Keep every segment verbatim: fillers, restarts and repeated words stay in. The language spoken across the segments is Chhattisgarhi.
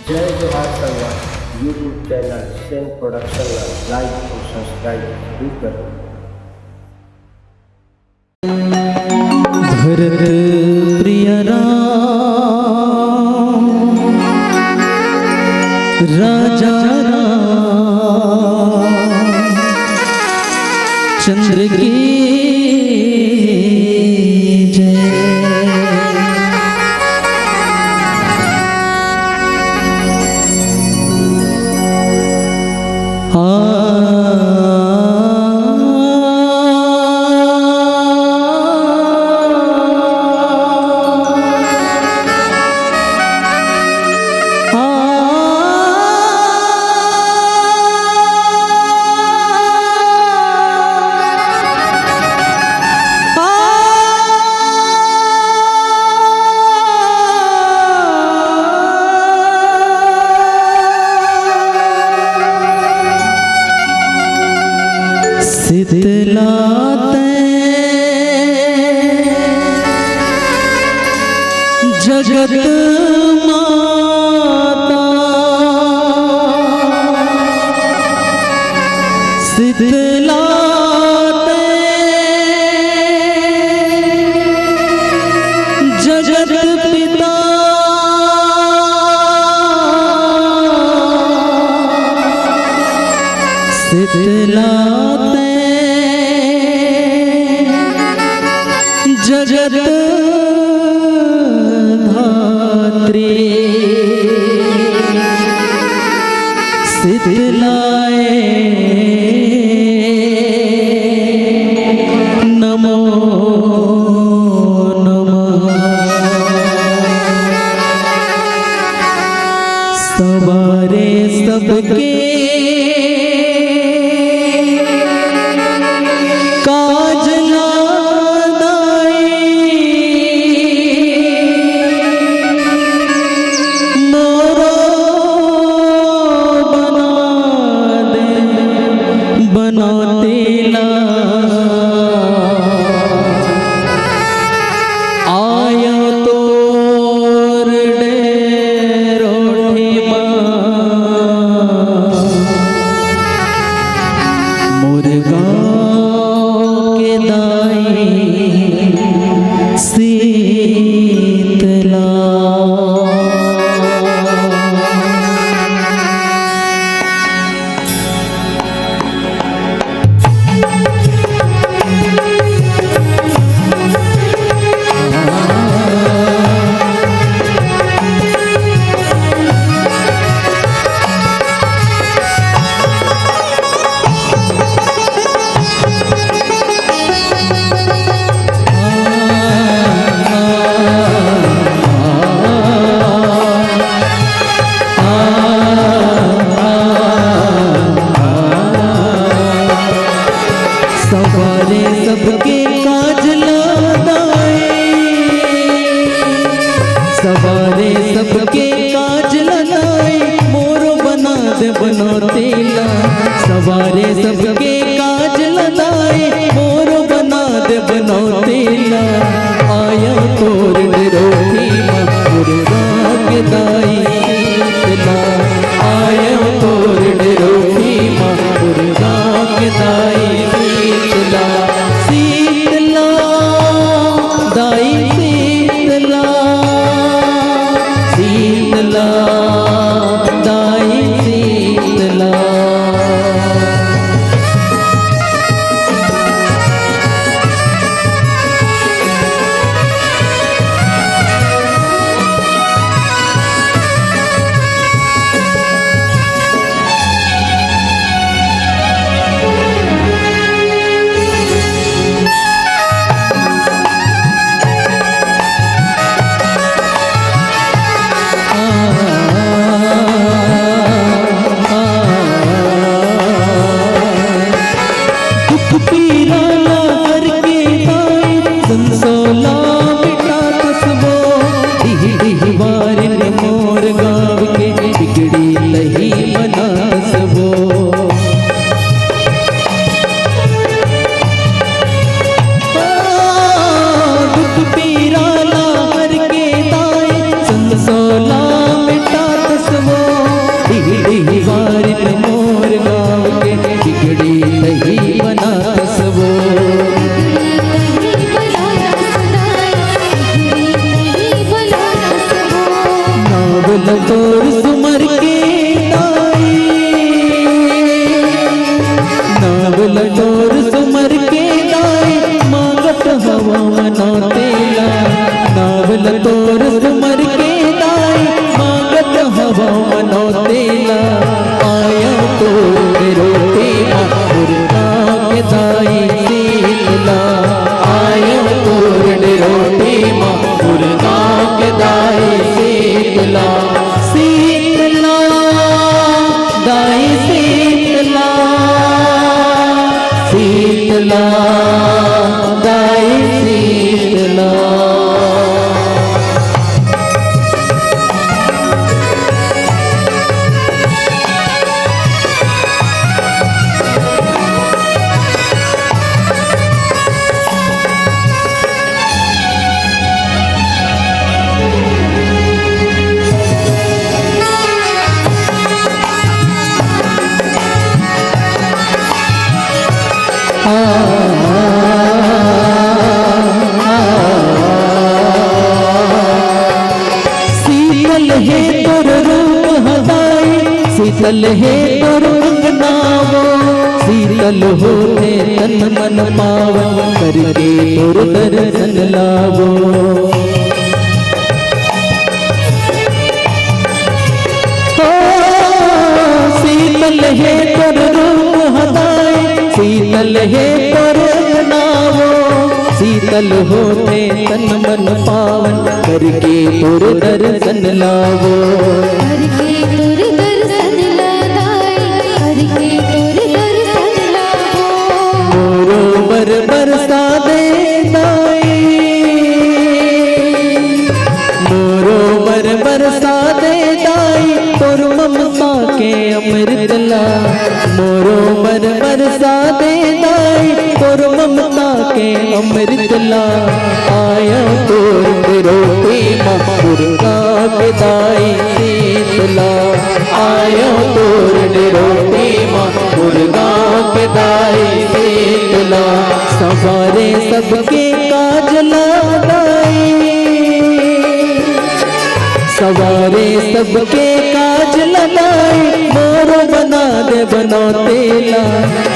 जय जोहार संगवारी, YouTube चैनल सेन प्रोडक्शन ला लाइक अउ सब्सक्राइब जरूर करो। भरत प्रिय राम, राजा राम चंद्र की जय। शीतला तैं जगत माता, शीतला तैं जगत पिता, शीतला तैं जगत धात्री। शीतलाय नमो नमः। सवारे सबके काज ला दाई, मोरो बना दे बनौती ला। आयो तोर डेरोठी मा, ल तोर सुमर के दाई, नाव ल तोर सुमर के दाई, मांगत हवा मनौती ला। नाव ल तोर सुमर के दाई, मांगत हवा मनौती ला। आया तोर रोटी मा मुर्गा के दाई शीतला। आया तोर रोटी मा मुर्गा के दाई शीतला। शीतला, दाई शीतला, शीतला, दाई शीतला। शीतल हे तोर रूप हदाई, शीतल हे तोर अंगना वो, शीतल होथे तन मन पावन, करके तोर दर्शन लावो। हो, शीतल हे तोर रूप हदाई, शीतल हे तोर अंगना वो, शीतल होथे तन मन पावन, करके तोर दर्शन लावो। करके तोर दर्शन ला दाई, करके तोर दर्शन लावो। मोरो बर बरसा दे दाई, मोरो बर बरसा दे दाई, तोर ममता के अमृत ला। मोरो बर बरसा दे दाई, तोर ममता के अमृत ला। आया तोर रोटी मा मुर्गा के दाई शीतला। आया तोर रोटी मा मुर्गा के दाई शीतला। संवारे सबके काज ला दाई, संवारे सबके काज ला दाई, मोरो बना दे बनौती ला।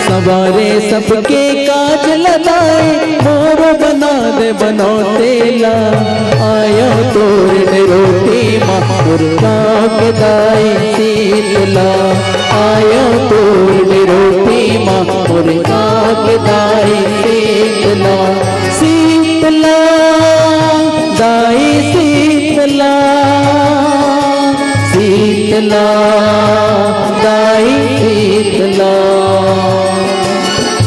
संवारे सबके काज ला दाई, मोरो बना दे बनौती ला। आया तोर रोटी मा मुर्गा के दाई शीतला। आया तोर रोटी मा मुर्गा के दाई शीतला। शीतला, दाई शीतला, शीतला, दाई शीतला,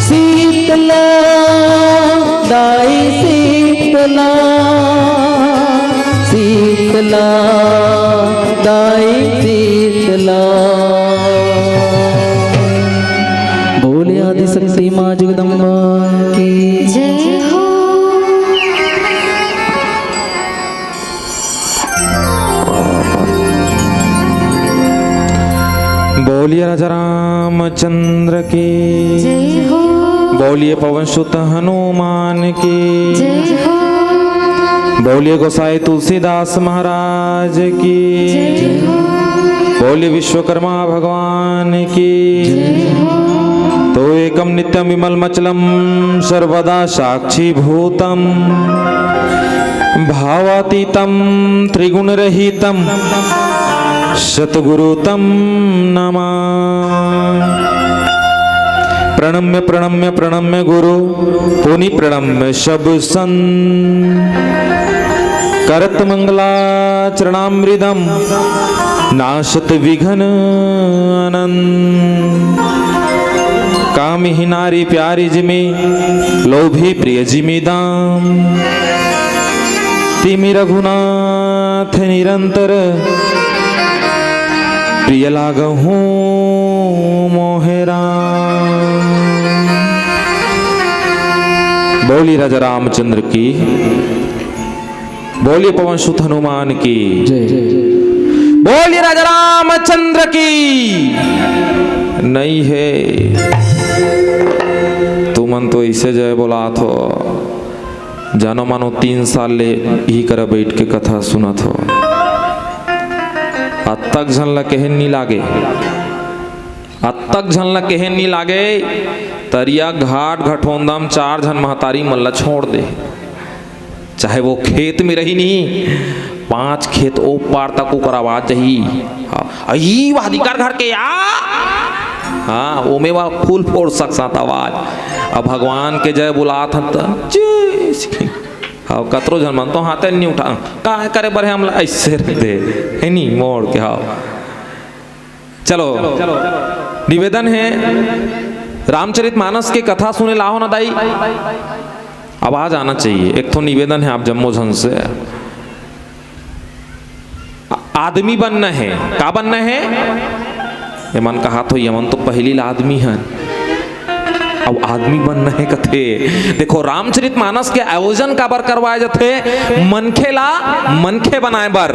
शीतला, दाई शीतला, शीतला, दाई शीतला। बोले आदिशक्ति माँ जगदम्बा की जय हो। बोलिए राजा रामचंद्र की जय हो। बोलिए पवन सुत हनुमान की जय हो। बोलिए गोसाई तुलसीदास महाराज की जय हो। बोलिए विश्वकर्मा भगवान की जय हो। तो एकम नित्यम विमल मचलम सर्वदा साक्षीभूतम भावातीतम त्रिगुण रहितम सतगुरु तम नमः। प्रणम्य प्रणम्य प्रणम्य गुरु पुनि प्रणम्य सब सन। करत मंगलाचरणामृतम नाशत विघ्न अनंत। कामही नारी प्यारी जिमि लोभी प्रिय जिमि दाम। तिमि रघुनाथ निरंतर प्रिय लागहु मोहे राम। बोली राजा रामचंद्र की। बोलिए पवन सुत हनुमान की जय। बोलिए राजा रामचंद्र की। नहीं है तुमन तो इसे जय बोलात हो, जानो मानो तीन साल ले इही करा बैठ के कथा सुनत हो। अतक झन ल कहे नी लागे, अतक झन ल कहे नी लागे, तरिया घाट घटोंदा म चार झन महतारी मन ल छोड़ दे। चाहे वो खेत में रही नी, पांच खेत ओ पार तक ओकर आवाज जाही। हाँ, अई वाह दिकर घर के आ। हाँ, ओमे वा फूल फोड़ सकसात आवाज। अब भगवान के जय बुलात हन त जय श्री। हाँ, कतरो झन मन तो हाथे नी उठा, का करे बर हे हमला ऐसे रख दे, हे नी मोड़ के। हाँ, चलो, निवेदन हे, रामचरित मानस के कथा सुने लाहो ना दाई, आवाज आना चाहिए। एक ठो निवेदन हे आप जम्मो झन से, आ-, आदमी बनना हे। का बनना हे? ये मन कहा थो, ये मन तो पहली ला आदमी हन। अब आदमी बनना हे कथे। देखो, रामचरित मानस के आयोजन काबर करवाए जाथे? मनखे ला मनखे बनाए बर।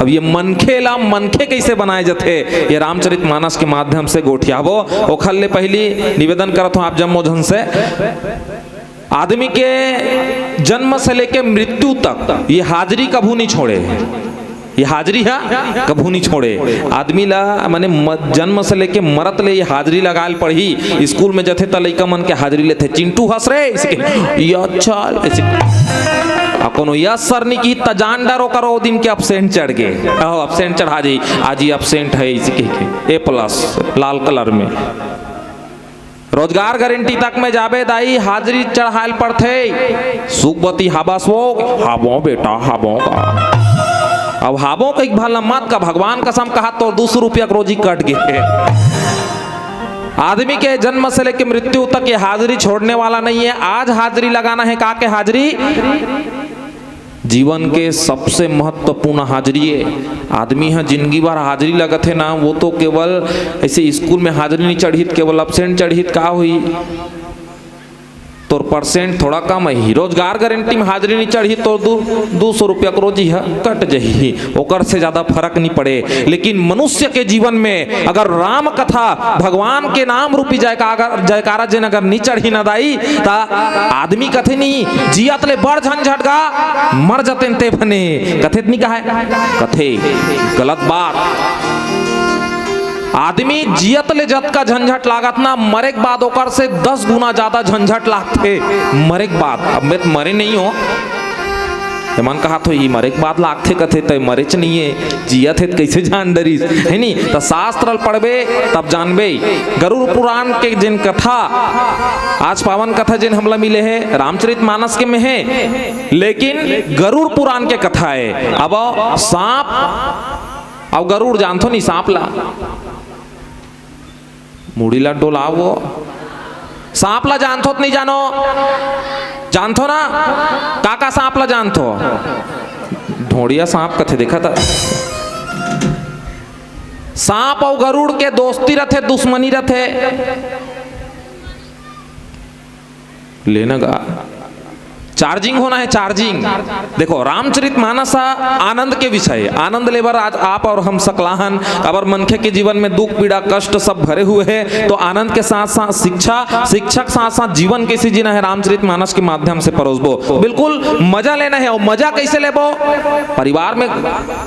अब ये मनखे ला मनखे कैसे बनाए जाथे, ये रामचरित मानस के माध्यम से गोठियाबो। ओखर ले पहली निवेदन करत हूँ आप जम्मो झन से, आदमी के जन्म से लेके मृत्यु तक ये हाजरी कभू नहीं छोड़े। ये हाजरी हा कभू नहीं छोड़े। आदमी ला, माने, म-, जन्म से लेके मरत ले ये हाजरी लगाए ल पड़ही। स्कूल में जथे त लइका मन के हाजरी लेथे, "चिंटू हस रे?" ऐसे के, "या चल," ऐसे। आ कोनो यस सर नहीं की त जान डर ओकर ओ दिन के absent चढ़ गे। आहो, absent चढ़ा जाही, "आज ही absent है," ऐसे कह के, A plus, लाल colour में। रोजगार गारंटी तक में जाबे दाई, हाजरी चढ़ाए ल पड़थे। सुखवती हाबस वो, हाबो बेटा, हाबो का। अब हाबो कहिके भला मत का, भगवान कसम कहा, तोर दू सौ रुपया के रोजी कट गे। आदमी के जन्म से लेके मृत्यु तक ये हाजरी छोड़ने वाला नहीं है। आज हाजरी लगाना है, का के हाजरी? जीवन के सबसे महत्वपूर्ण हाजरी ए। आदमी ह जिंदगी भर हाजरी लगाथे ना, वो तो केवल ऐसे स्कूल में हाजरी नहीं चढ़ही त केवल absent चढ़ही त का होही? तोर percent थोड़ा कम ही। रोजगार गारंटी में हाजरी नहीं चढ़ही त दू, दू सौ रुपया के रोजी ह कट जही, ओकर से ज्यादा फर्क नहीं पड़े। लेकिन मनुष्य के जीवन में अगर राम कथा, भगवान के नाम रूपी जयकारा, जयकारा जेन अगर नी चढ़ही ना दाई, त आदमी कथे नी, "जियत ले बड़ झंझट गा, मर जतेन ते बने।" कथे त नी कहाय? कथे। गलत बात। आदमी जियत ले जतका झंझट लागत ना, मरे के बाद ओकर से दस गुना ज्यादा झंझट लागथे। मरे के बाद, अब मैं त मरे नहीं हो, एमन कहात हो, "ई मरे के बाद लागथे," कथे, "तय मरेच नइये, जियत हे त कइसे जान डरिस?" हे नी? त शास्त्र ल पढ़बे, तब जानबे। गरुड़ पुराण के जेन कथा, आज पावन कथा जेन हमला मिले हे, रामचरित मानस के में हे, लेकिन गरुड़ पुराण के कथा हे। अब सांप अउ गरुड़ जानथो नी, सांप ला मुड़ी ला डोलावो। सांप ला जानथो त नहीं जानो? जानथो ना? का का सांप ला जानथो? ढोड़िया सांप कथे, देखा था। सांप अउ गरुड़ के दोस्ती रथे, दुश्मनी रथे। लेना गा। Charging होना हे, charging। देखो, रामचरित मानस ह आनंद के विषय, आनंद लेबर आज आप अउ हम सकलाहन, काबर मनखे के जीवन में दुख, पीड़ा, कष्ट सब भरे हुए हे, तो आनंद के साथ साथ शिक्षा, शिक्षा के साथ साथ जीवन कइसे जीना हे, रामचरित मानस के माध्यम से परोसबो। बिल्कुल मजा लेना हे, अउ मजा कइसे लेबो? परिवार में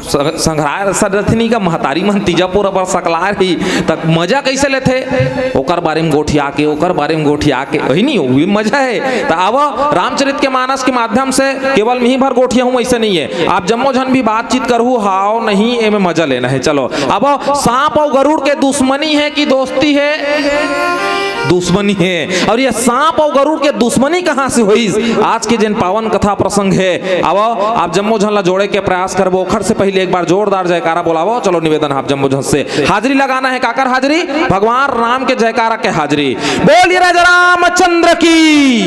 स-, संघराय रथे नहीं का, महतारी मन तीजा पूरा बर सकलाय रही, त मजा कइसे लेथे, ओकर बारे में गोठिया के, ओकर बारे में गोठिया के, वही नहीं, वो भी मजा हे। त आवा, रामचरित के मानस के माध्यम से केवल मिही भर गोठिया हूँ, ऐसे नहीं है। आप जम्मो झन भी बातचीत करहू, हाव नहीं, एमे मजा लेना हे। चलो, अब सांप अउ गरुड़ के दुश्मनी हे कि दोस्ती हे? दुश्मनी हे। अउ ये सांप अउ गरुड़ के दुश्मनी कहाँ से होइस? आज के जेन पावन कथा प्रसंग हे, आवा, आप जम्मो झन ला जोड़े के प्रयास करबो। ओखर से पहले एक बार जोरदार जयकारा बोलावो। चलो निवेदन हे आप जम्मो झन से, हाजरी लगाना हे। काकर हाजरी? भगवान राम के जयकारा के हाजरी। बोलिए राजा रामचंद्र की,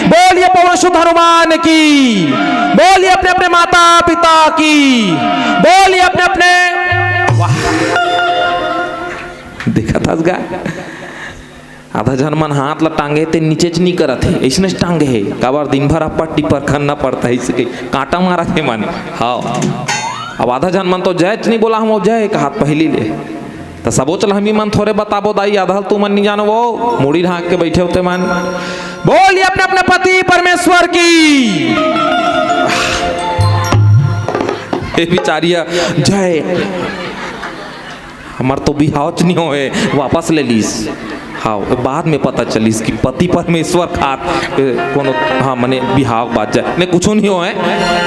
बोलिए पवन सुत हनुमान की, बोलिए अपने अपने माता पिता की, बोलिए अपने अपने, वाह, देखा था गा? आधा झन मन हाथ ला टांगे ते नीचेच नी करत हे, अइसनेच टांगे हे। काबर दिन भर अप्पर टिप्पर खनना पड़ता हे, इसके कांटा मारत हे मन। हाँ, अब आधा झन मन तो जयच नी बोला, हम जय कहात पहली ले। त सबोच ल हमी मन थोरे बताबो दाई, आधा ल तुमन नी जानो वो, मुड़ी ढांक के बैठे होते मन। बोलिए अपने अपने पति परमेश्वर की। ए बिचारिया जय। हमर तो बिहावच नहीं होए, वापस ले लीस। हाँ, बाद में पता चलिस कि पति परमेश्वर खात, ए, कोनो, हाँ, मने बिहाव बात जाए, ने कुछो नहीं होए।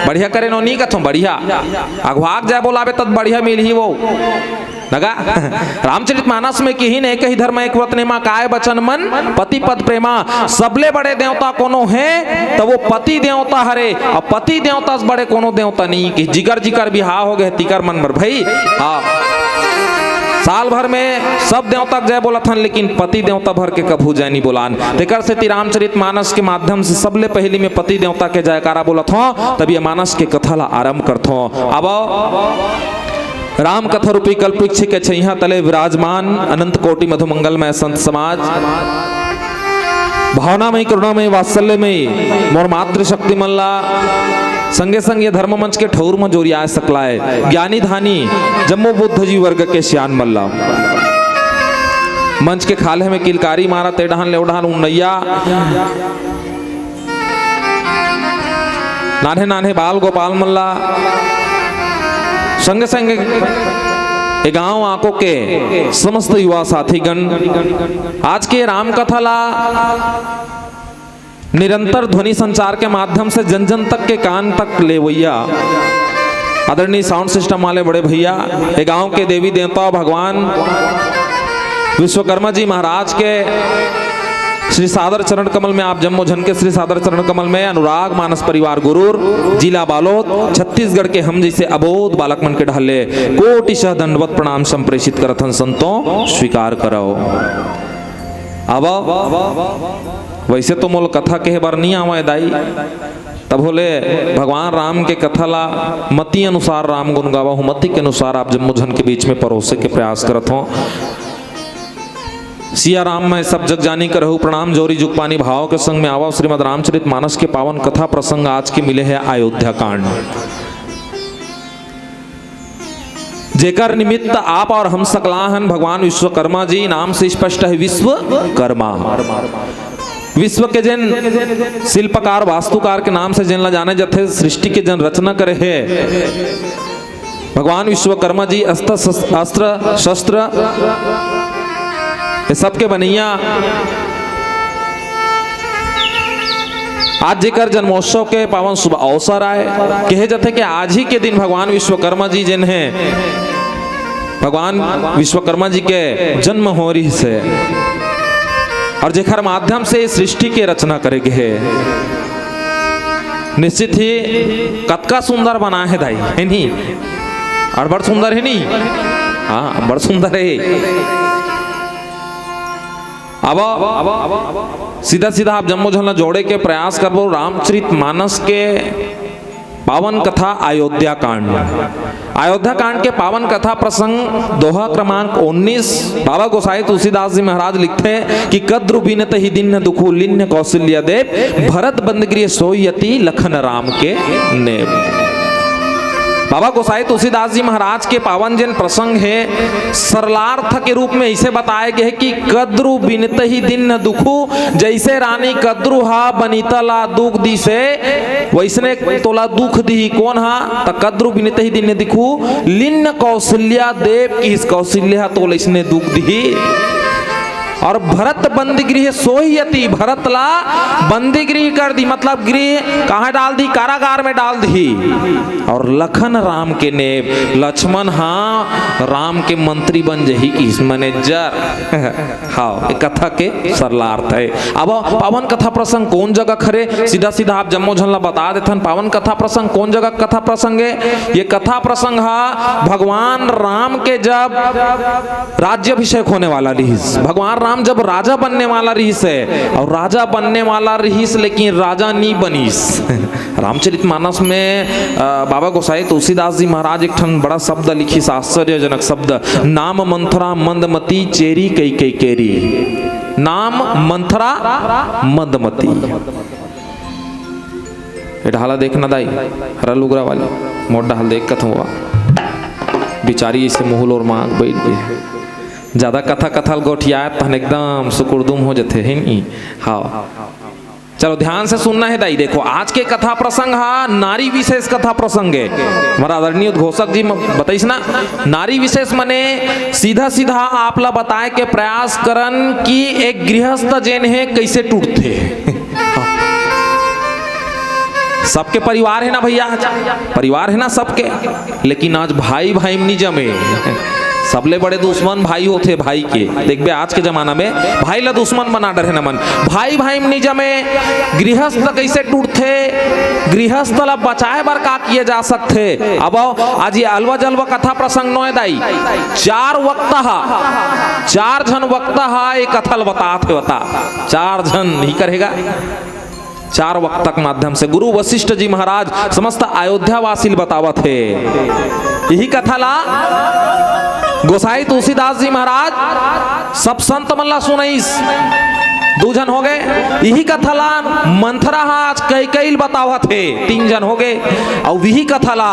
बढ़िया करे नो, नहीं कथों, बढ़िया। अघवाक जाए बोलाबे, तब बढ़िया मिलही वो। नगा, रामचरित मानस में किहिन, "एक ही धर्म एक व्रत नेमा, काय बचन मन पति पद प्रेमा।" सबले बड़े देवता कोनो हे, त वो पति देवता हरे। अब पति देवता से बड़े कोनो देवता नहीं कि जिकर जिकर बिहाव हो गए, तिकर मन बर भाई। हाँ, साल भर में सब देवता के जय बोलत हन, लेकिन पति देवता भर के कभू जय नहीं बोलान। तेकर सेती रामचरित मानस के माध्यम से सबले पहली में पति देवता के जयकारा बोलत हों, तब ये मानस के कथा ला आरंभ करथों। अब राम कथा रूपी कल्पवृक्ष के छैया तले विराजमान अनंत कोटि मधुमंगलमय संत समाज, भावनामय, करुणामय, वात्सल्यमय मोर मातृशक्ति मन ला, संगे संग ये धर्म मंच के ठौर म जोरियाए सकलाए ज्ञानी धानी जम्मो बुद्ध जी वर्ग के सियान मन ला, मंच के खाल्हे में किलकारी मारत ए डहान ले ओ डहान उन्नैया नान्हे नान्हे बाल गोपाल मन ला, संगे संगे ए गांव आको के समस्त युवा साथीगण, आज के राम कथा ला निरंतर ध्वनि संचार के माध्यम से जन जन तक के कान तक लेवैया आदरणीय साउंड सिस्टम वाले बड़े भैया, ए गांव के देवी देवता भगवान विश्वकर्मा जी महाराज के श्री सादर चरण कमल में, आप जम्मो झन के श्री सादर चरण कमल में, अनुराग मानस परिवार गुरूर, जिला बालोद, छत्तीसगढ़ के हम जैसे अबोध बालक मन के ढाले कोटिशः दंडवत प्रणाम संप्रेषित करत हन संतों, स्वीकार करव। अब वैसे तो मोल कथा कहे बर नहीं आवे दाई, तब होले भगवान राम के कथा ला मति अनुसार राम गुण गावा हूँ, मति के अनुसार आप जम्मो झन के बीच में परोसे के प्रयास करत हों। सिया राम मैं सब जग जानी करहु प्रणाम, जोरी जुग पानी भाव के संग में आवा। श्रीमद् रामचरित मानस के पावन कथा प्रसंग आज के मिले हे अयोध्या कांड, जेकर निमित्त आप और हम सकला हन भगवान विश्वकर्मा जी, नाम से स्पष्ट है विश्वकर्मा। विश्व के जेन शिल्पकार, वास्तुकार के नाम से जेन ला जाने जाथे, सृष्टि के जेन रचना करे हे भगवान विश्वकर्मा जी, अस्त्र शस-, अस्त्र शस्त्र ये सबके बनैया। आज जेकर जन्मोत्सव के पावन शुभ अवसर आए, कहे जाथे कि आज ही के दिन भगवान विश्वकर्मा जी जेन हे, भगवान विश्वकर्मा जी के जन्म हो रहिस हे और जेकर माध्यम से सृष्टि के रचना करे गे हे। निश्चित ही कतका सुंदर बना हे दाई, हे नहीं? अड़बड़ सुंदर हे नहीं? हाँ, बड़ सुंदर हे। अब सीधा सीधा आप जम्मो झन ला जोड़े के प्रयास करबो रामचरित मानस के पावन कथा अयोध्या कांड। अयोध्या कांड के पावन कथा प्रसंग दोहा क्रमांक उन्नीस। बाबा गोसाई तुलसीदास जी महाराज लिखथे कि "कद्रु बिनत ही दिन दुखु लिन्न कौशल्या देव, भरत बंद गृह सोई अति लखन राम के नेव।" बाबा गोसाई तुलसीदास जी महाराज के पावन जेन प्रसंग हे, सरलार्थ के रूप में ऐसे बताए गे हे कि "कद्रु बिनत ही दिन दुखु", जैसे रानी कद्रु हा बनिता ला दुख दिसे, वैसने तोला दुख दिही। कोन हा? त "कद्रु बिनत ही दिन दुखु लिन्न कौशल्या देव", किहिस कौशल्या हा तोला इसने दुख दिही। और "भरत बंद गृह सोई अति", भरत ला बंदी गृह कर दी, मतलब गृह कहाँ डाल दी? कारागार में डाल दी। और "लखन राम के नेव", लक्ष्मण हा राम के मंत्री बन जही, किहिस मैनेजर। हाँ, ये कथा के सरलार्थ हे। अब पावन कथा प्रसंग कोन जगह हरे, सीधा सीधा आप जम्मो झन ला बता देथन, पावन कथा प्रसंग कोन जगह कथा प्रसंग हे? ये कथा प्रसंग हा भगवान राम के जब राज्याभिषेक होने वाला रहिस, भगवान राम जब राजा बनने वाला रहिस हे, और राजा बनने वाला रहिस, लेकिन राजा नी बनिस। रामचरित मानस में, अ, बाबा गोसाई तुलसीदास जी महाराज एक ठन बड़ा शब्द लिखिस, आश्चर्यजनक शब्द, "नाम मंथरा मंदमती चेरी कई कई केरी।" नाम मंथरा मंदमती। ए ढाला देखना दाई, हरा लुगरा वाली, मोर ढाल देख कथुआ। बिचारी इसे मुहुल और मांग बैठ गई। ज्यादा कथा कथा ल गोठियात तहन एकदम सुकुरदुम हो जथे, हे नी? हाँ। चलो, ध्यान से सुनना हे दाई। देखो, आज के कथा प्रसंग हा नारी विशेष कथा प्रसंग हे। हमारा आदरणीय उद्घोषक जी म-, बताइस ना, नारी विशेष मने सीधा सीधा आप ला बताए के प्रयास करन कि एक गृहस्थ जेन हे, कइसे टूटथे। सबके परिवार हे ना भैया, परिवार हे ना सबके, लेकिन आज भाई भाई म नी जमे। सबले बड़े दुश्मन भाई होथे भाई के। देखबे, आज के जमाना में भाई ला दुश्मन बना डरे हे ना मन। भाई भाई म नी जमे, गृहस्थ कइसे टूटथे, गृहस्थ ला बचाए बर का किए जा सकथे। अब आओ, आज ये अलवा जलवा कथा प्रसंग नोहे दाई, चार वक्ता हा, चार झन वक्ता हा ये कथा ल बतात हे, बता, चार झन ही करेगा। चार वक्ता के माध्यम से गुरु वशिष्ठ जी महाराज समस्त अयोध्या वासी ल बतावत हे। यही कथा ला गोसाई तुलसीदास जी महाराज सब संत मन ला सुनाइस। दू झन हो गए। यही कथा ला मंथरा हा आज कैकेयी ल बतावत हे, तीन झन हो गए। अउ यही कथा ला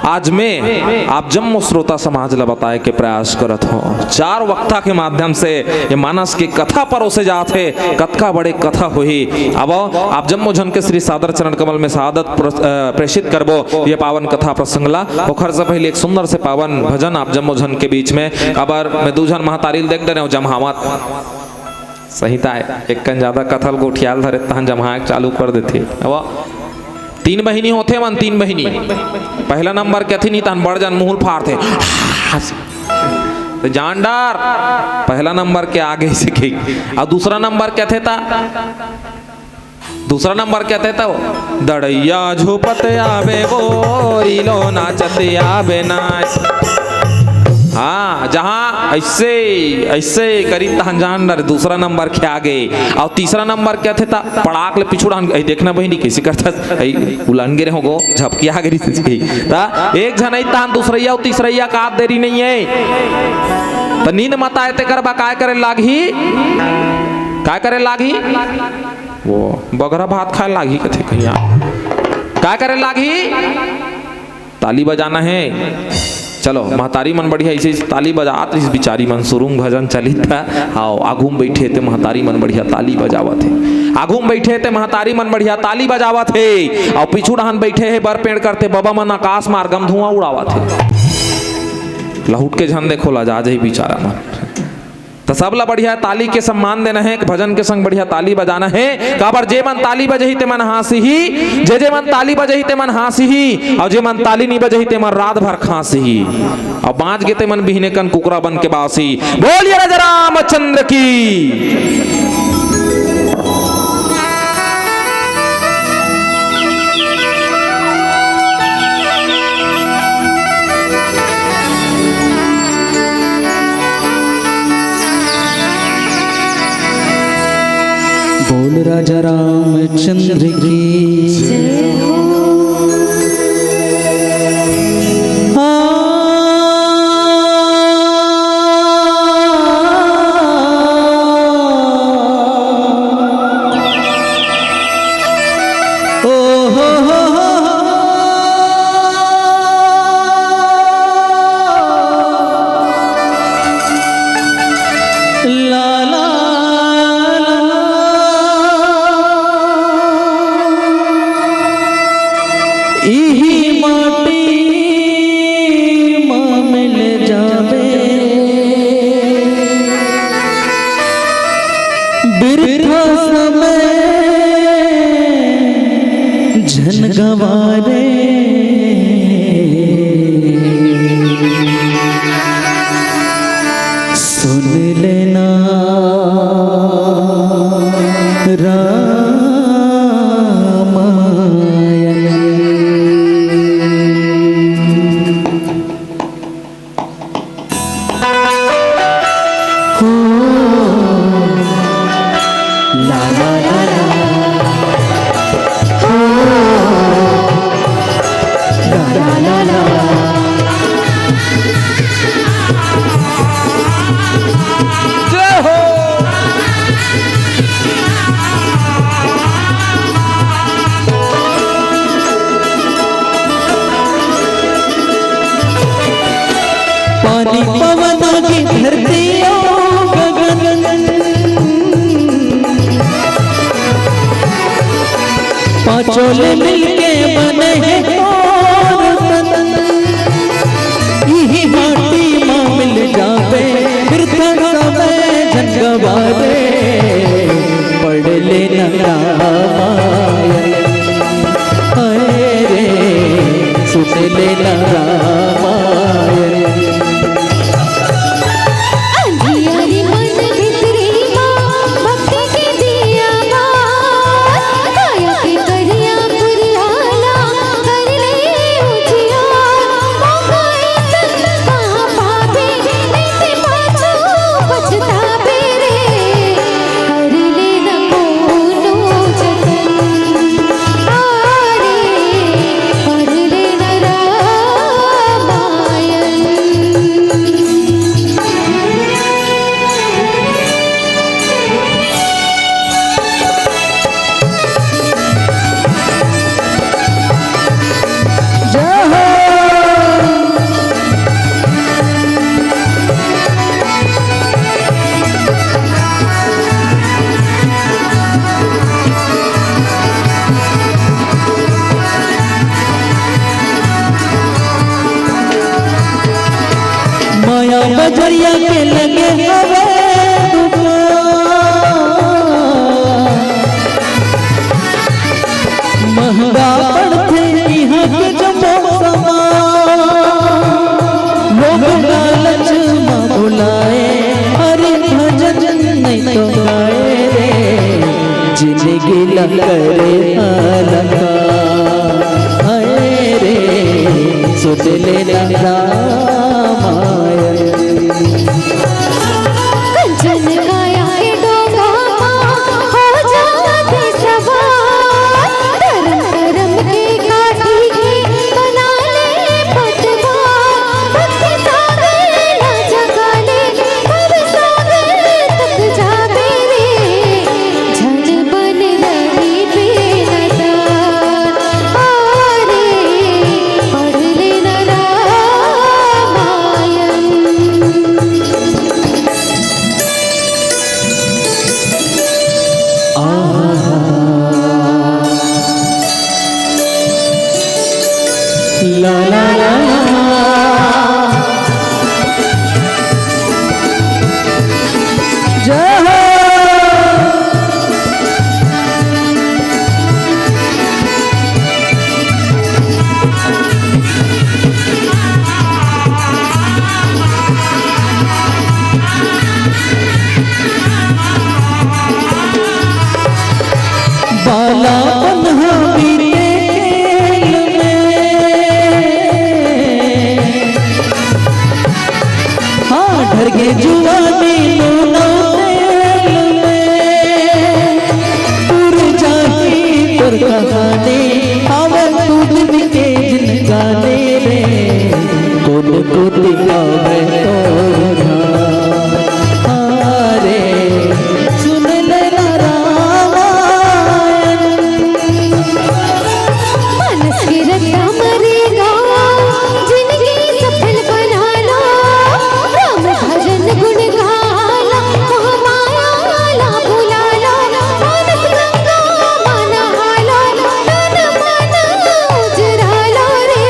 आज मैं आप जम्मो श्रोता समाज ला बताए के प्रयास करत हों। चार वक्ता के माध्यम से ये मानस के कथा परोसे जात हे। कतका बड़े कथा होही। अब आप जम्मो झन के श्री सादर चरण कमल में सादर प्र-, अ, प्रेषित करबो ये पावन कथा प्रसंग ला। ओखर से पहले एक सुंदर से पावन भजन आप जम्मो झन के बीच में। काबर मैं दू झन महतारी ल देख डरे हों जमहावत। सही ताय, एक कन ज्यादा कथा ल गोठियाल धरे, तहन जम्हाए के चालू कर देथे। अब तीन बहिनी होथे मन, तीन बहिनी। पहला नंबर के अथे नी, तहन बड़ जान मुंह ल फारथे। त जान डर, पहला नंबर के आगे से कही। अउ दूसरा नंबर के अथे त, दूसरा नंबर के अथे त, दड़ैया झोपत आवे बोरी लो नाचत आवे नाच। हाँ, जहाँ ऐसे, ऐसे करी तहन जान डर, दूसरा नंबर के आगे। अउ तीसरा नंबर के अथे त पड़ाक ले पीछू डहन, "ऐ देखना बहिनी, कइसे करथस? ऐ उलंग गे रहे हो गो, झपकिया गे रहिस।" त एक झन अइस तहन दूसरइया अउ तीसरइया का देरी नइ हे। त नींद मत आए तेकर बर काय करे लागही? काय करे लागही? वो बगरा भात खाए लागही कथे कहिया। काय करे लागही? ताली बजाना हे। चलो, महतारी मन बढ़िया ऐसे, ऐसे ताली बजात रहिस बिचारी मन, सुरुंग भजन चलित हे। हाव, आगू म बइठे ते महतारी मन बढ़िया ताली बजावत हे। आगू म बइठे ते महतारी मन बढ़िया ताली बजावत हे। अउ पीछू डहन बइठे हे बर पेड़ करते बबा मन आकाश मार्ग म धुआं उड़ावत हे। लहुट के झन देखो, लजा जाही बिचारा मन। त सबला बढ़िया ताली के सम्मान देना हे, भजन के संग बढ़िया ताली बजाना हे। काबर जे मन ताली बजही ते मन हाँसही, जे जे मन ताली बजही ते मन हाँसही, अउ जे मन ताली नी बजही ते मन रात भर खाँसही, अउ बाँच गे ते मन बिहने कन कुकरा बन के बासही। बोलिए राजा रामचंद्र की। बोल राजा रामचंद्र की जय हो। इही माटी मा मिल जाबे, बिरथा समय झन गँवा रे। सुन लेना रामायण। पानी पवन आगी धरती अउ गगन, पाँचों ले मिलके बने हे तोर तन, इही माटी मा मिल जाबे, बिरथा समय झन गवा रे, पढ़ ले ना रामायण, हाय रे, सुन ले ना रामायण। अंधियारी मन भितरी मा भक्ति के दिया मा, काया के करिया कुरियाला कर ले उजियार। मौका ऐसन कहाँ पाबे, नइते पाछू पछताबे रे। कर ले न कोनो जतन, आ रे, कर ले न रामायण। जय हो। माया बजरिया के लगे हवे दुकान, महंगा पड़थे इहाँ के जम्मो सामान। लोग लालच म भुलाए, हरि भजन नइ तो गाए रे, जिनगी ला करे हल्का। हाय रे, सुन ले ना रामायण। कंचन काया के डोंगा मा हो जाथे सवार, धरम करम के काठी के बना ले पतवार। भक्ति सागर ला जगा ले, भव सागर तक जाबे रे, झन बन रहिबे नदान। आ रे, पढ़ ले न रामायण। आहा। ला ला ला ला। जय हो। बालापन हा बीते खेल में, हाँ, ढरगे जुवानी नून तेल में। पुर जाही तोर कहानी, आवे तू दिन के जिनगानी रे, कोन कोती आवे तोर ध्यान। हाँ रे, सुन ले ना रामायण। मानस के रत्ता मरे गावा, जिनगी सफल बना ला। राम भजन गुण गाला, मोह माया ला भुला ला। मानस गंगा मा नहा ला, तन मन उजरा ला रे।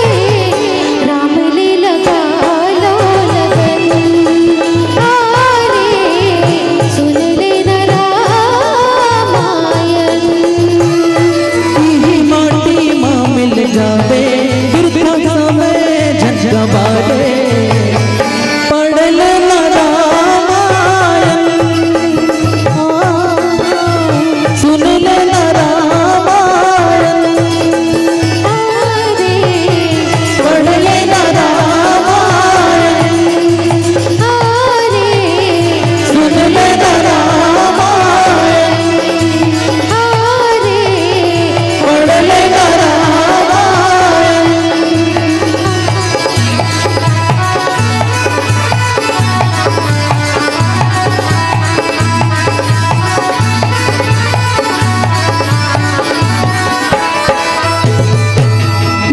राम ले लगा लो लगन, आ रे, सुन ले न रामायण। इही माटी मा मिल जाबे, बिरथा समय झन गवा रे। पढ़ ले न रामायण। सुन ले ना रामायण। पढ़ ले ना रामायण। सुन ले ना रामायण। पढ़ ले ना रामायण।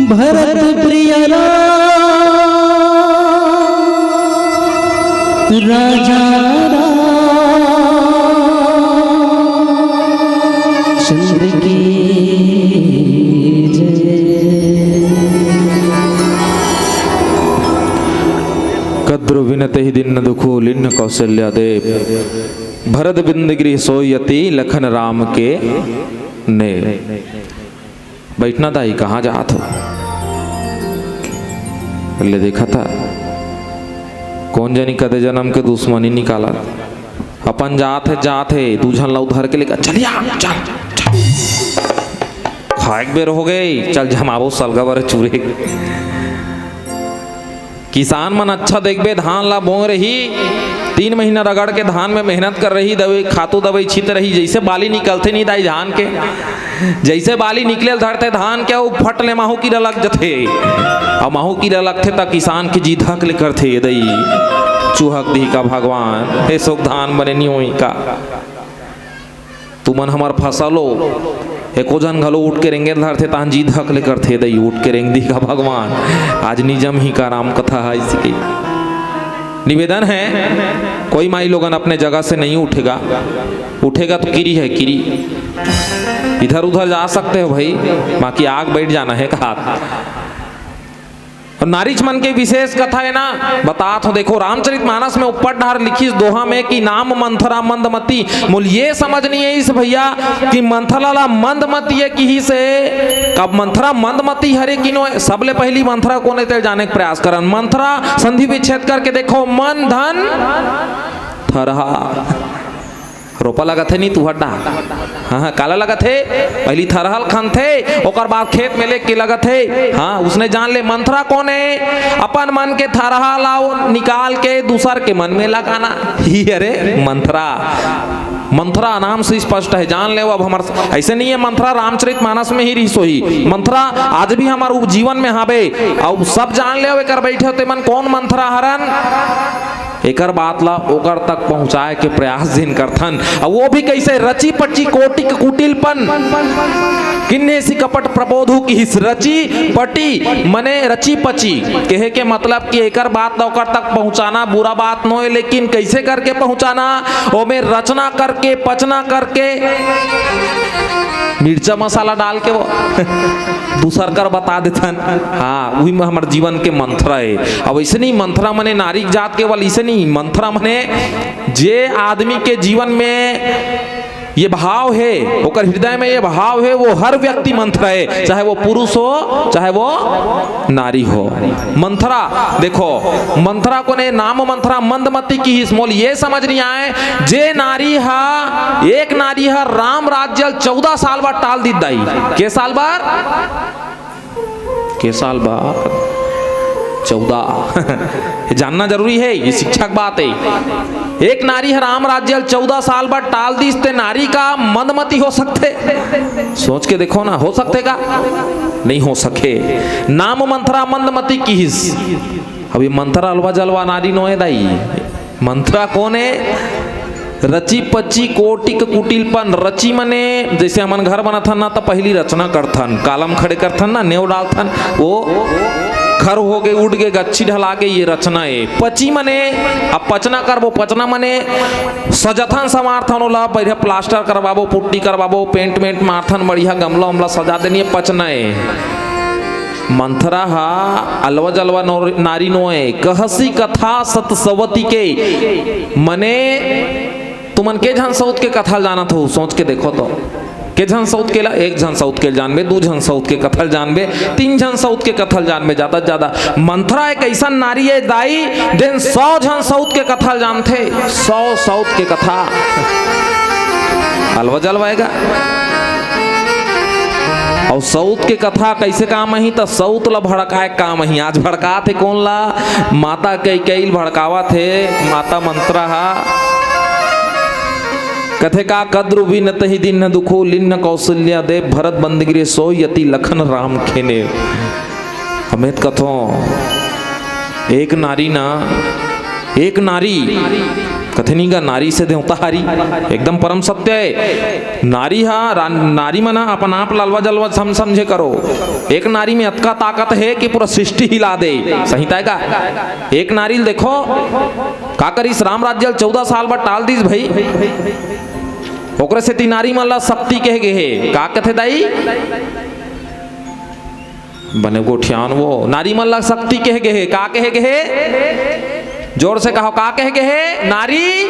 भरत प्रिय राम, राजा रामचंद्र की कद्रु विनतहि दीन्ह दुखु लीन्ह कौसल्या देव। भरत बिंद गृह सोई अति लखन राम के ने। बैठना दाई, कहाँ जात हो? ले देखा था, कौन जनी कदे जनम के दुश्मनी निकाला। अपन जात हे, जात हे, दू झन ला उधर के लेकर चलिया, चल, चल। खाए के बेर हो गए, चल जमाबो सलगा बर चूरे। किसान मन अच्छा देखबे, धान ला बोए रही, तीन महीना रगड़ के धान में मेहनत कर रही, दवाई, खातू दवाई छीत रही, जैसे बाली निकलथे नहीं दाई धान के, जैसे बाली निकले ल धरथे धान के, वो फट ले माहू कीरा लग जथे। अउ माहू कीरा लगथे त किसान के जी धक ले करथे, "ए दई, चूहक दिही का भगवान, ए सोक धान बने नहीं होई का?" तुमन हमर फसल हो, एको झन घलो उठ के रेंगे ल धरथे, तहन जी धक ले करथे, "दई, उठ के रेंग दिही का भगवान, आज नी जमही का राम कथा ह?" इसी के निवेदन है, कोई माई लोगन अपने जगह से नहीं उठेगा, उठेगा तो किरी है, किरी। इधर उधर जा सकते हो भाई, बाकी आग बैठ जाना है कहा। अउ नारीच मन के विशेष कथा हे ना, बतात हों। देखो, रामचरित मानस में ऊपर डहर लिखिस दोहा में कि नाम मंथरा मंदमती। मोला ये समझ नहीं आइस भैया कि मंथरा ला मंदमती ए किहिस हे, कब मंथरा मंदमती हरे कि नो हे? सबले पहिली मंथरा कोन हे, तेला जाने के प्रयास करन। मंथरा संधि विच्छेद करके देखो, मन धन थरहा। रोपा लगत हे नी तुहर डहर? हाँ, हाँ, काला लगत हे? पहिली थरहा ल खनथे, ओकर बाद खेत में लेके लगत हे। हाँ, उसने जान ले मंथरा कोन हे? अपन मन के थरहा ला निकाल के दूसर के मन में लगाना। ही अरे मंथरा, मंथरा नाम से स्पष्ट हे, जान ले। अब हमर ऐसे नहीं हे, मंथरा रामचरित मानस में ही रिहिस होही। मंथरा आज भी हमर उप-, जीवन में हावे। अउ सब जान ले, एकर बैठे होते मन कौन मंथरा हरन। एकर बात ला ओकर तक पहुंचाए के प्रयास जिन करथन, अउ वो भी कैसे? रची पची कोटिक कुटिलपन, किन्हेसि कपट प्रबोधु किहिस। रची पटी मने रची पची, कहे के मतलब कि एकर बात ला ओकर तक पहुंचाना बुरा बात नोहे, लेकिन कैसे करके पहुंचाना? ओमे रचना करके, पचना करके, मिर्चा मसाला डाल के वो दूसर कर बता देथन। हाँ, उही में हमर जीवन के मंथरा हे। अब ऐसे नहीं, मंथरा मने नारी जात केवल ऐसे नहीं, मंथरा मने जे आदमी के जीवन में ये भाव हे, ओकर हृदय में ये भाव हे, वो हर व्यक्ति मंथरा हे, चाहे वो पुरुष हो, चाहे वो नारी हो। मंथरा, देखो, मंथरा कोन हे? नाम मंथरा मंदमती किहिस। मोला ये समझ नहीं आए, जे नारी हा, एक नारी हा राम राज्य ल चौदह साल बाद टाल दिस दाई। के साल बाद? के साल बाद? चौदह। ये जानना जरूरी हे, ये शिक्षा के बात हे। एक नारी ह राम राज्य ल चौदह साल बाद टाल दिस, ते नारी का मंदमती हो सकथे? सोच के देखो ना, हो सकथे का? नहीं हो सके। नाम मंथरा मंदमती किहिस। अब ये मंथरा अलवा जलवा नारी नोहे दाई। मंथरा कोन हे? रची पची कोटिक कुटिलपन। रची मने जैसे हमन घर बनाथन ना, त पहिली रचना करथन, कालम खड़े करथन ना, नेव डालथन, वो घर हो गे, उठ गे, गच्छी ढला गे, ये रचना हे। पची मने अब पचना करबो, पचना मने सजथन, संवारथन ओला, पहिली plaster करवाबो, पुट्टी करवाबो, paint वेंट मारथन, बढ़िया गमला उमला सजा देनी, ये पचना हे। मंथरा हा अलवा जलवा नौर-, नारी नोहे, कहसी कथा सत सवती के। मने तुमन के झन सौत के कथा ल जानत हो, सोच के देखो तो। के झन सौत के ला, एक झन सौत के ल जानबे, दू झन सौत के कथा ल जानबे, तीन झन सौत के कथा ल जानबे, जादा से जादा। मंथरा एक अइसन नारी हे दाई, जेन सौ झन सौत के कथा ल जानथे, सौ सौत के कथा। अलवा जलवा हे गा। अउ सौत के कथा कइसे काम आही, त सौत ल भड़काए के काम आही। आज भड़कात हे कोन ला? माता कैकेयी ल भड़कावत हे, माता मंथरा हा। कथे का, कद्रु विनतहि दीन्ह दुखु लीन्ह कौसल्या देव, भरत बंद गृह सोई अति लखन राम के नेव। अमित कथों, एक नारी ना, एक नारी, कथे नहीं गा, नारी से देवता हारी, एकदम परम सत्य हे। नारी हा, रा-, नारी मन हा अपन आप ल अलवा जलवा सम-, समझे करो। एक नारी में अतका ताकत हे कि पूरा सृष्टि हिला दे। सही ताय का? एक नारी ल देखो, का करिस? राम राज्य ल चौदह साल बाद टाल दिस भाई। ओकरे सेती नारी मन ला शक्ति कहे गे हे। का कथे दाई? बने गोठियान वो, नारी मन ला शक्ति कहे गे हे। का कहे गे हे? जोर से कहो, का कहे गे हे? नारी,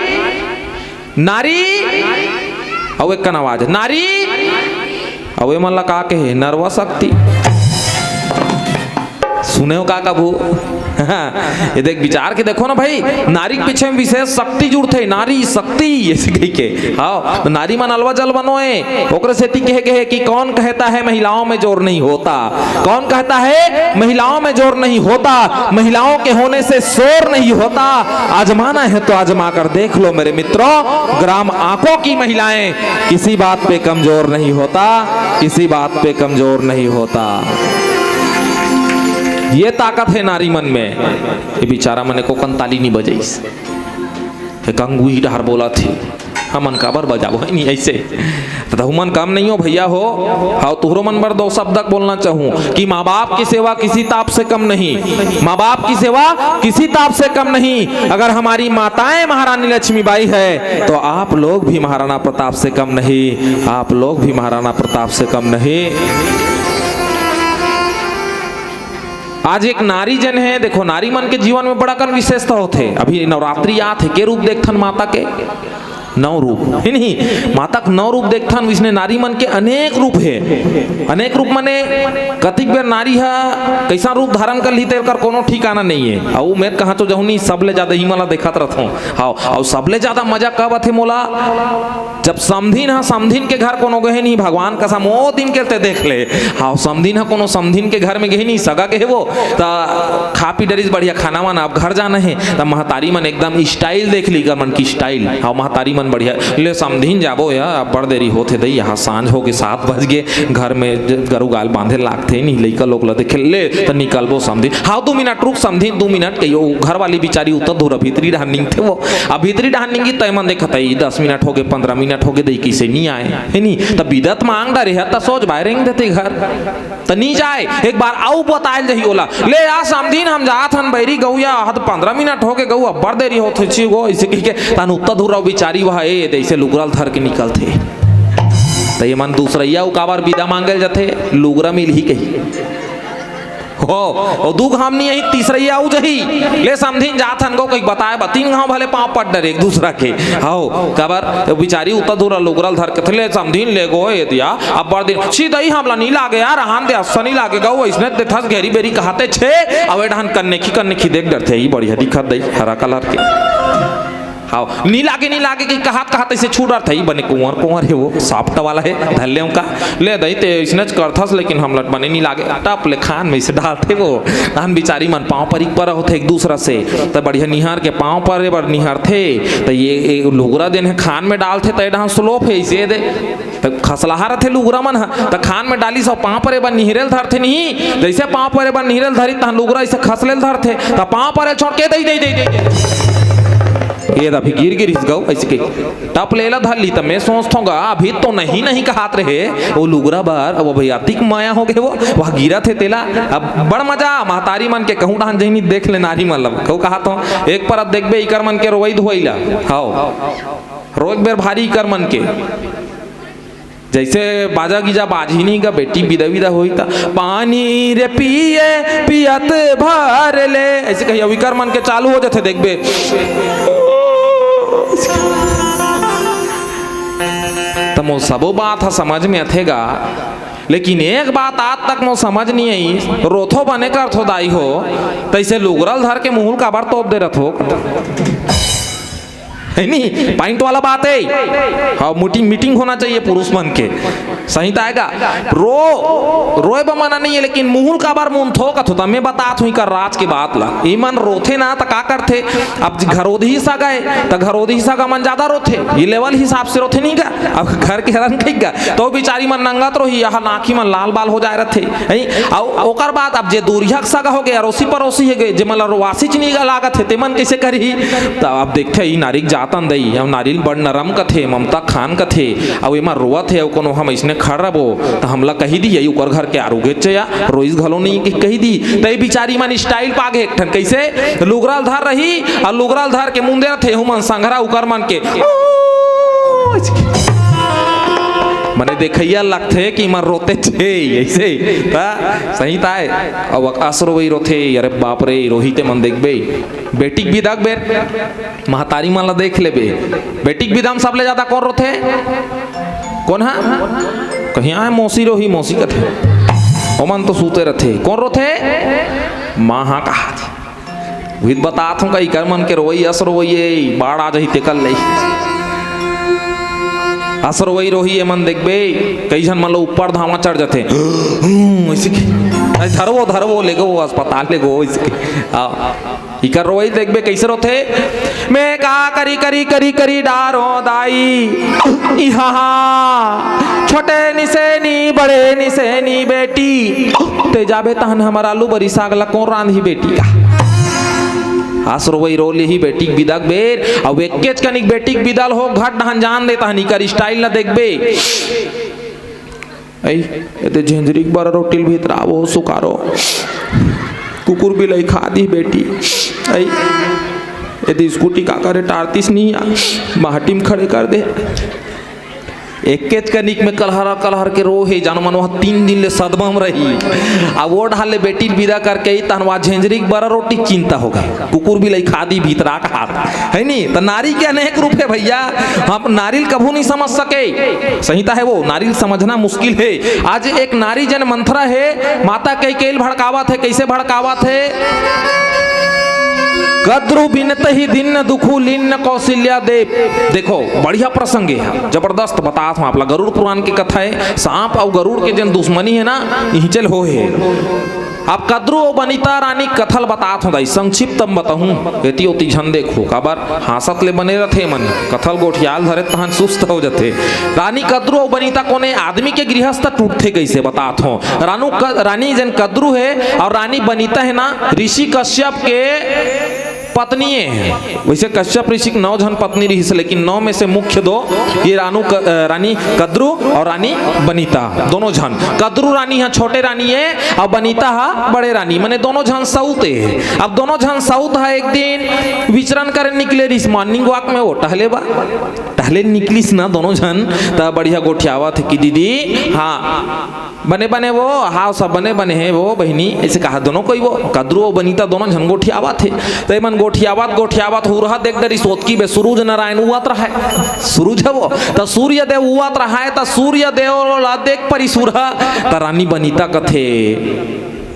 नारी। अउ एक कन आवाज, नारी। अउ ए मन ला का कहे? नरवा शक्ति। सुने हो का कभू? ये देख, विचार के देखो ना भाई, नारी के पीछे में विशेष शक्ति जुड़थे, नारी शक्ति, ऐसे कहि के। हाँ, तो नारी मन अलवा जलवा नोय, ओकरे सेती कहे गे हे कि कौन कहता है महिलाओं में जोर नहीं होता, कौन कहता है महिलाओं में जोर नहीं होता, महिलाओं के होने से शोर नहीं होता। आजमाना है तो आजमा कर देख लो मेरे मित्रों, ग्राम आंकों की महिलाएं किसी बात पे कमजोर नहीं होता, किसी बात पे कमजोर नहीं होता। ये ताकत है नारी मन में। ये बिचारा मन एको कन ताली नहीं बजाइस। एक अंगुही डहर बोलत हे, हमन काबर बजाबो, हे नहीं ऐसे? त तुमन कम नहीं हो भैया हो। हाँ, तुहरो मन बर दो शब्द बोलना चाहूँ कि माँ बाप की सेवा किसी ताप से कम नहीं, माँ बाप की सेवा किसी ताप से कम नहीं। अगर हमारी माताएं महारानी लक्ष्मीबाई है तो आप लोग भी महाराणा प्रताप से कम नहीं, आप लोग भी महाराणा प्रताप से कम नहीं। आज एक नारी जन है, देखो, नारी मन के जीवन में बड़ा कन विशेषता होथे। अभी नवरात्रि आत हे, के रूप देखथन माता के? नौ रूप, हे नहीं? माता के नौ रूप देखथन, इसने नारी मन के अनेक रूप हे। अनेक रूप माने कतिक बेर नारी ह कैसन रूप धारण कर ली, तेकर कोनो ठिकाना नहीं है। अउ मैं कहाँ तो जाहूँ नहीं, सबले ज्यादा ही मला देखत रहत हूँ। हाँ, अउ सबले ज्यादा मजा कब आथे मोला? जब समधिन ह समधिन के घर कोनो गहे नहीं, भगवान कसम, ओ दिन के ते देख ले। हाँ, समधिन ह कोनो समधिन के घर में गहे नहीं, सगा गहे वो, त खा पी डरिस बढ़िया खाना वाना, अब घर जाना है, त महतारी मन एकदम स्टाइल देख ली, मन की स्टाइल। हाँ, महतारी मन बढ़िया, ले समधिन जाबो या, अब्बड़ देरी होथे दई, यहाँ सांझ हो गे, सात बज गे, घर में ज-, गरु गाल बांधे लागथे नहीं, लइका लोग ला देखे, ले त निकलबो समधिन। हाँ, दू मिनट रुक समधिन, दू मिनट कहियो, घर वाली बिचारी उतर दूर भीतरी डहर निंगथे वो, अब भीतरी डहर निंगी तय मन देखत, ई दस मिनट हो गे, पंद्रह मिनट हो गे, दई किसे नहीं आए, हे नहीं? त बिदत मांग डरे ह, त सोच भाई रेंग देते घर, त नहीं जाए। एक बार अउ बतायल जही ओला, ले आ समधिन, हम जात हन बैरी गऊ या, हद पंद्रह मिनट हो गे गऊ, अब्बड़ देरी होथे छी गो, ऐसे कहि के तहन उत्ता धुर्रा बिचारी वह ए, जैसे लुगरा ल धर के निकलथे। त ये मन दूसरैया अउ काबर बिदा मांगल जथे, लुगरा मिलही कही। हो, ओ दू घाम नहीं आही, तीसरैया आऊ जही। ले समधिन जात हन गो, कहीं बताए बा, तीन घाव भले पाँव पट डरे एक दूसरा के। हव, काबर? तो बिचारी उतना दूर लुगरा ल धर के थे, ले समधिन ले गो, ए दिया, अब्बड़ दिन, सी दई हमला नहीं लागे यार, हान दे, अस्सा नहीं लागे गो, इसने देथस घेरी बेरी कहते छे, अवे ढान कन्ने की, कन्ने की देख डरथे, ई बढ़िया दिखत दई, हरा कलर के। हाव, नी लागे, नी लागे कि कहत, कहत अइसे छू डरथे, बने कुंवर, कुंवर हे वो, soft वाला हे, धर ले उनका, ले दई ते अइसनेच करथस, लेकिन हमला बने नी लागे, टप ले खान में अइसे डालथे वो, तहन बिचारी मन पाँव परिक पर होथे एक दूसरा से, त बढ़िया निहार के पाँव परे बर निहारथे, त ये, ये लुगरा देन हे खान में डालथे, त ए डहान slope हे, अइसे दे, त खसलहा रथे लुगरा मन ह, त खान में डालिस अउ पाँव परे बर निहरे ल धरथे नहीं, जइसे पाँव परे बर निहरे ल धरी, तहन लुगरा अइसे खसले ल धरथे, त पाँव परे ल छोड़ के दई, दई, दई, दई, दई। ये दफी गिर गिरिस गऊ, अइसे कही। टप ले ला धर ली, त मैं सोचथों गा, अभी तो नहीं, नहीं कहत रहे, वो लुगरा बर, अब भाई अतिक माया हो गए वो, वह गिरत हे तेला। अब बड़ मजा, महतारी मन के कहूँ डहान जहिनी देख ले नारी मन ला, कहूँ कहत हों, एक परत देखबे इकर मन के रोवई धोवई ला, हाव, रोए बेर भारी इकर मन के। जइसे बाजा गीजा बाजही नहीं गा, बेटी बिदा विदा होही त, "पानी रे पिए पियत भर ले", अइसे कही, अउ इकर मन के चालू हो जथे, देखबे। त मोर सबो बात ह समझ में अथे गा, लेकिन एक बात आज तक मोर समझ नहीं आई, रोथो बने करथो दाई हो, तइसे लुगरा ल धर के मुँह ल काबर तोप दे रथो? हे नहीं, point वाला बात हे। हाँ, meeting, meeting होना चाहिए पुरुष मन के। सही त आय गा। रो, रोए बर मना नहीं हे, लेकिन मुँह ल काबर मुनथो कथो, त मैं बतात हों इकर राज के बात ला। ई मन रोथे ना, त का करथे? अब घरोधी सगा हे, त घरोधी सगा मन ज्यादा रोथे। ये level हिसाब से रोथे नहीं गा। अब घर के हरन कही गा। त बिचारी मन नंगत रोही, यहाँ नाखी मन लाल बाल हो जाए रथे। हैं? अउ ओकर बाद अब जे दूरिहा के सगा हो गे, अरोसी परोसी हो गे, जे मन ला रोवासीच नहीं लागत हे, ते मन कइसे करही? त अब देखथे, ई नारी के जातन दई, अउ नारी ल बड़ नरम कथे, ममता खान कथे, अउ एमा रोवत हे, अउ कोनो हम अइसने खड़ रबो, त हमला कही दिही, "ओकर घर के आरू गेच या, रोइस घलो नहीं," कि कही दिही। त ए बिचारी मन style पागे एक ठन, कइसे? लुगरा ल धर रही, अउ लुगरा ल धर के मुंदे रथे, एहू मन संघरा उकर मन के, मने देखइया लगथे कि मन रोते छे, ऐसे। त सही ताय। अब अस रोवई रोथे, अरे बाप रे, रोही ते मन देखबे। बेटी के बिदा के बेर, महतारी मन ला देख लेबे। बेटी के बिदा म सबले ज्यादा कोन रोथे? कोन हा? कहीं आय मौसी रोही, मौसी कथे। ओमन तो सूते रथे। कोन रोथे? माँ हा कहाथे। उहित बतात हूँ, कई कर मन के रोवई, अस रोवई ए, बाढ़ आ जाही तेकर ले। अस रोवई रोही, एमन देखबे, कई झन मन लो ऊपर धावा चढ़ जाथे। हूँ, ऐसे के, "अरे धरवो, धरवो, लेगो अस्पताल लेगो," ऐसे के। हाँ, इकर रोवई देखबे, कैसे रोथे? "मैं का करी, करी, करी, करी डारो दाई, इहाँ छोटे निसेनी, बड़े निसेनी बेटी, ते जाबे तहन हमर आलू बरी साग ला कोन रांधही बेटी का?" अस रोवई रो लेही बेटी के बिदा के बेर, अउ एकेच कनिक बेटी के बिदा ल हो घट डहन जान दे तहन इकर style ला देखबे। ऐ, एदे झेंझरी के बरा रोटी ल भीतरावो सुकारो। कुकुर बिलई खा दी बेटी। ऐ, एदे स्कूटी का करे टारतीस नहीं आ, माटी म खड़े कर दे। एकेच कनिक में कलहरा कलहर के रो हे, जानो मन वहाँ तीन दिन ले सदमा म रही। अब वो ढाल ले बेटी ल बिदा करके ही तहन वहाँ झेंझरी के बरा रोटी चिंता होगे। कुकुर बिलई खा दी भीतरा का हाथ, है नी? त नारी के अनेक रूप हे भैया, हम नारी ल कभू नहीं समझ सके। सही त हे वो, नारी ल समझना मुश्किल हे। आज एक नारी जन मंथरा हे, माता कैकेयी ल भड़कावत हे, कैसे भड़कावत हे? "कद्रु बिनतहि दीन दुखु लीन कौशल्या देव।" देखो, बढ़िया प्रसंग हे, जबरदस्त बतात हूँ आप ला। गरुड़ पुराण के कथा हे, सांप अउ गरुड़ के जन दुश्मनी हे ना, इही चल हो हे। अब कद्रु अउ बनिता रानी कथा ल बतात हूँ दाई, संक्षिप्त म बताहूँ, एती ओती झन देखो, काबर हाँसत ले बने रथे मन, कथा ल गोठियाल धरे तहन सुस्त हो जथे। रानी कद्रु अउ बनिता कोने आदमी के गृहस्थ टूटथे कैसे बतात हूँ। रानू क-, रानी जन कद्रु हे अउ रानी बनिता हे ना, ऋषि कश्यप के पत्निये हे। वैसे कश्यप ऋषि के नौ झन पत्नी रहिस, लेकिन नौ में से मुख्य दो, ये रानू क-, अ, रानी कद्रु अउ रानी बनिता, दोनों झन। कद्रु रानी ह छोटे रानी हे अउ बनिता ह बड़े रानी, मने दोनों झन सऊत हे। अब दोनों झन सऊत ह एक दिन विचरण करे निकले रहिस, morning walk में वो टहले बर, टहले निकलिस ना दोनों झन, त बढ़िया गोठियावत हे कि दीदी, हाँ, बने बने वो, हाँ, सब बने बने हे वो बहिनी, ऐसे कहा दोनों कोई वो, कद्रु अउ बनिता दोनों झन गोठियावत हे। त एमन गोठियावत, गोठियावत हुरहा देख डरिस, ओतकी बे सूरज नारायण उवत रहय। सूरज हे वो, त सूर्य देव उवत रहय, त सूर्य देव ला देख परिस हुरहा, त रानी बनिता कथे,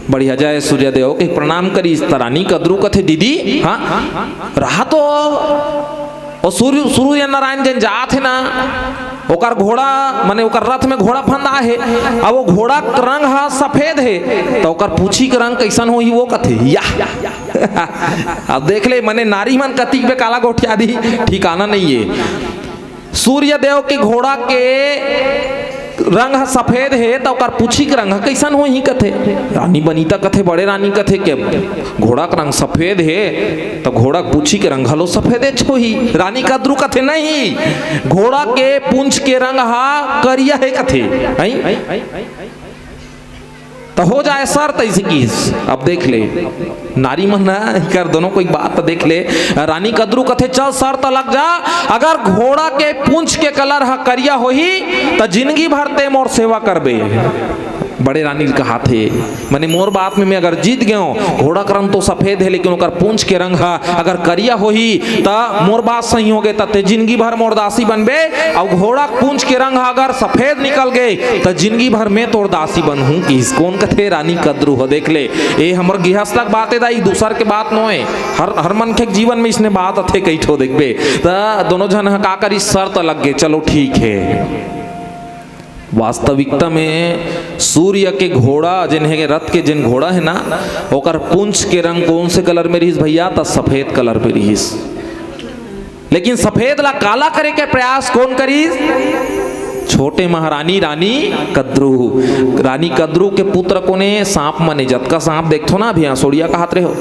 बढ़िया जय सूर्य देव के प्रणाम करिस, त रानी कद्रु कथे, दीदी, हाँ, रहा तो ओ सूर्य, सूर्य नारायण जन जात हे ना, ओकर घोड़ा, मने ओकर रथ में घोड़ा फंदा हे। अब वो घोड़ा के रंग ह सफेद हे, त ओकर पूछी के रंग कैसन होही वो कथे, या। अब देख ले, मने नारी मन कतिक बे काला गोठिया दी, ठिकाना नहीं हे। सूर्य देव के घोड़ा के रंग ह सफेद हे, त ओकर पूछी के रंग ह कइसन होही कथे। रानी बनिता कथे, बड़े रानी कथे के घोड़ा के रंग सफेद हे, त घोड़ा के पूछी के रंग घलो सफेदेच होही। रानी कद्रू कथे, "नहीं, घोड़ा के पूंछ के रंग ह करिया हे," कथे। हैं? त हो जाए शर्त ऐसे किस। अब देख ले, नारी मन ना कर दोनों कोई बात त देख ले। रानी कद्रू कथे, "चल शर्त लग जा, अगर घोड़ा के पूंछ के कलर ह करिया होही, त जिंदगी भर ते मोर सेवा करबे।" बड़े रानी ल कहाथे, "मने मोर बात में मैं अगर जीत गयो, घोड़ा के रंग तो सफेद हे, लेकिन ओकर पूंछ के रंग ह अगर करिया होही, त मोर बात सही होगे, त ते जिंदगी भर मोर दासी बनबे, अउ घोड़ा के पूंछ के रंग ह अगर सफेद निकल गे, त जिंदगी भर मैं तोर दासी बनहूं," किस। कोन कथे? रानी कद्रू ह। देख ले, ए हमर गिरहस्त के बात ए दाई, दूसर के बात नोय। हर, हर मनखे के जीवन में इसने बात अथे, कई ठो देखबे। त दोनों झन ह का करिस, शर्त लग गे, चलो ठीक हे। वास्तविकता में सूर्य के घोड़ा, जेन हे रथ के जेन घोड़ा हे ना, ओकर पूंछ के रंग कोन से कलर में रिहिस भैया? त सफेद कलर में रिहिस। लेकिन सफेद ला काला करे के प्रयास कोन करिस? छोटे महारानी रानी कद्रू। रानी कद्रू के पुत्र कोने? सांप मने, जतका सांप देखथो ना, अभी हंसोड़िया कहत रहे हो,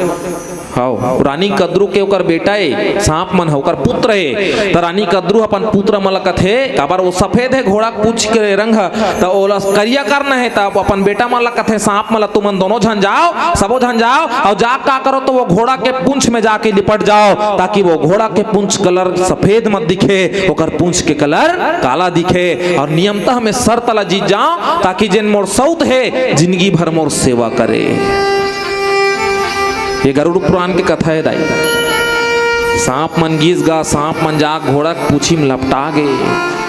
हव, रानी कद्रू के ओकर बेटा ए, सांप मन ह ओकर पुत्र ए। त रानी कद्रू ह अपन पुत्र मन ल कथे, काबर वो सफेद हे, घोड़ा के पूंछ के रंग ह, त ओला करिया करना हे, त अपन बेटा मन ल कथे, सांप मन ल, तुमन दोनों झन जाव, सबो झन जाव, अउ जा का करो, त वो घोड़ा के पूंछ में जाके लिपट जाव, ताकि वो घोड़ा के पूंछ कलर सफेद मत दिखे, ओकर पूंछ के कलर काला दिखे। अउ नियमतः में शर्त ल जीत जाव, ताकि जेन मोर सउत हे, जिंदगी भर मोर सेवा करे। ये गरुड़ पुराण के कथा हे दाई। सांप मन गिस गा, सांप मन जाग घोड़ा के पूछी म लपटा गे।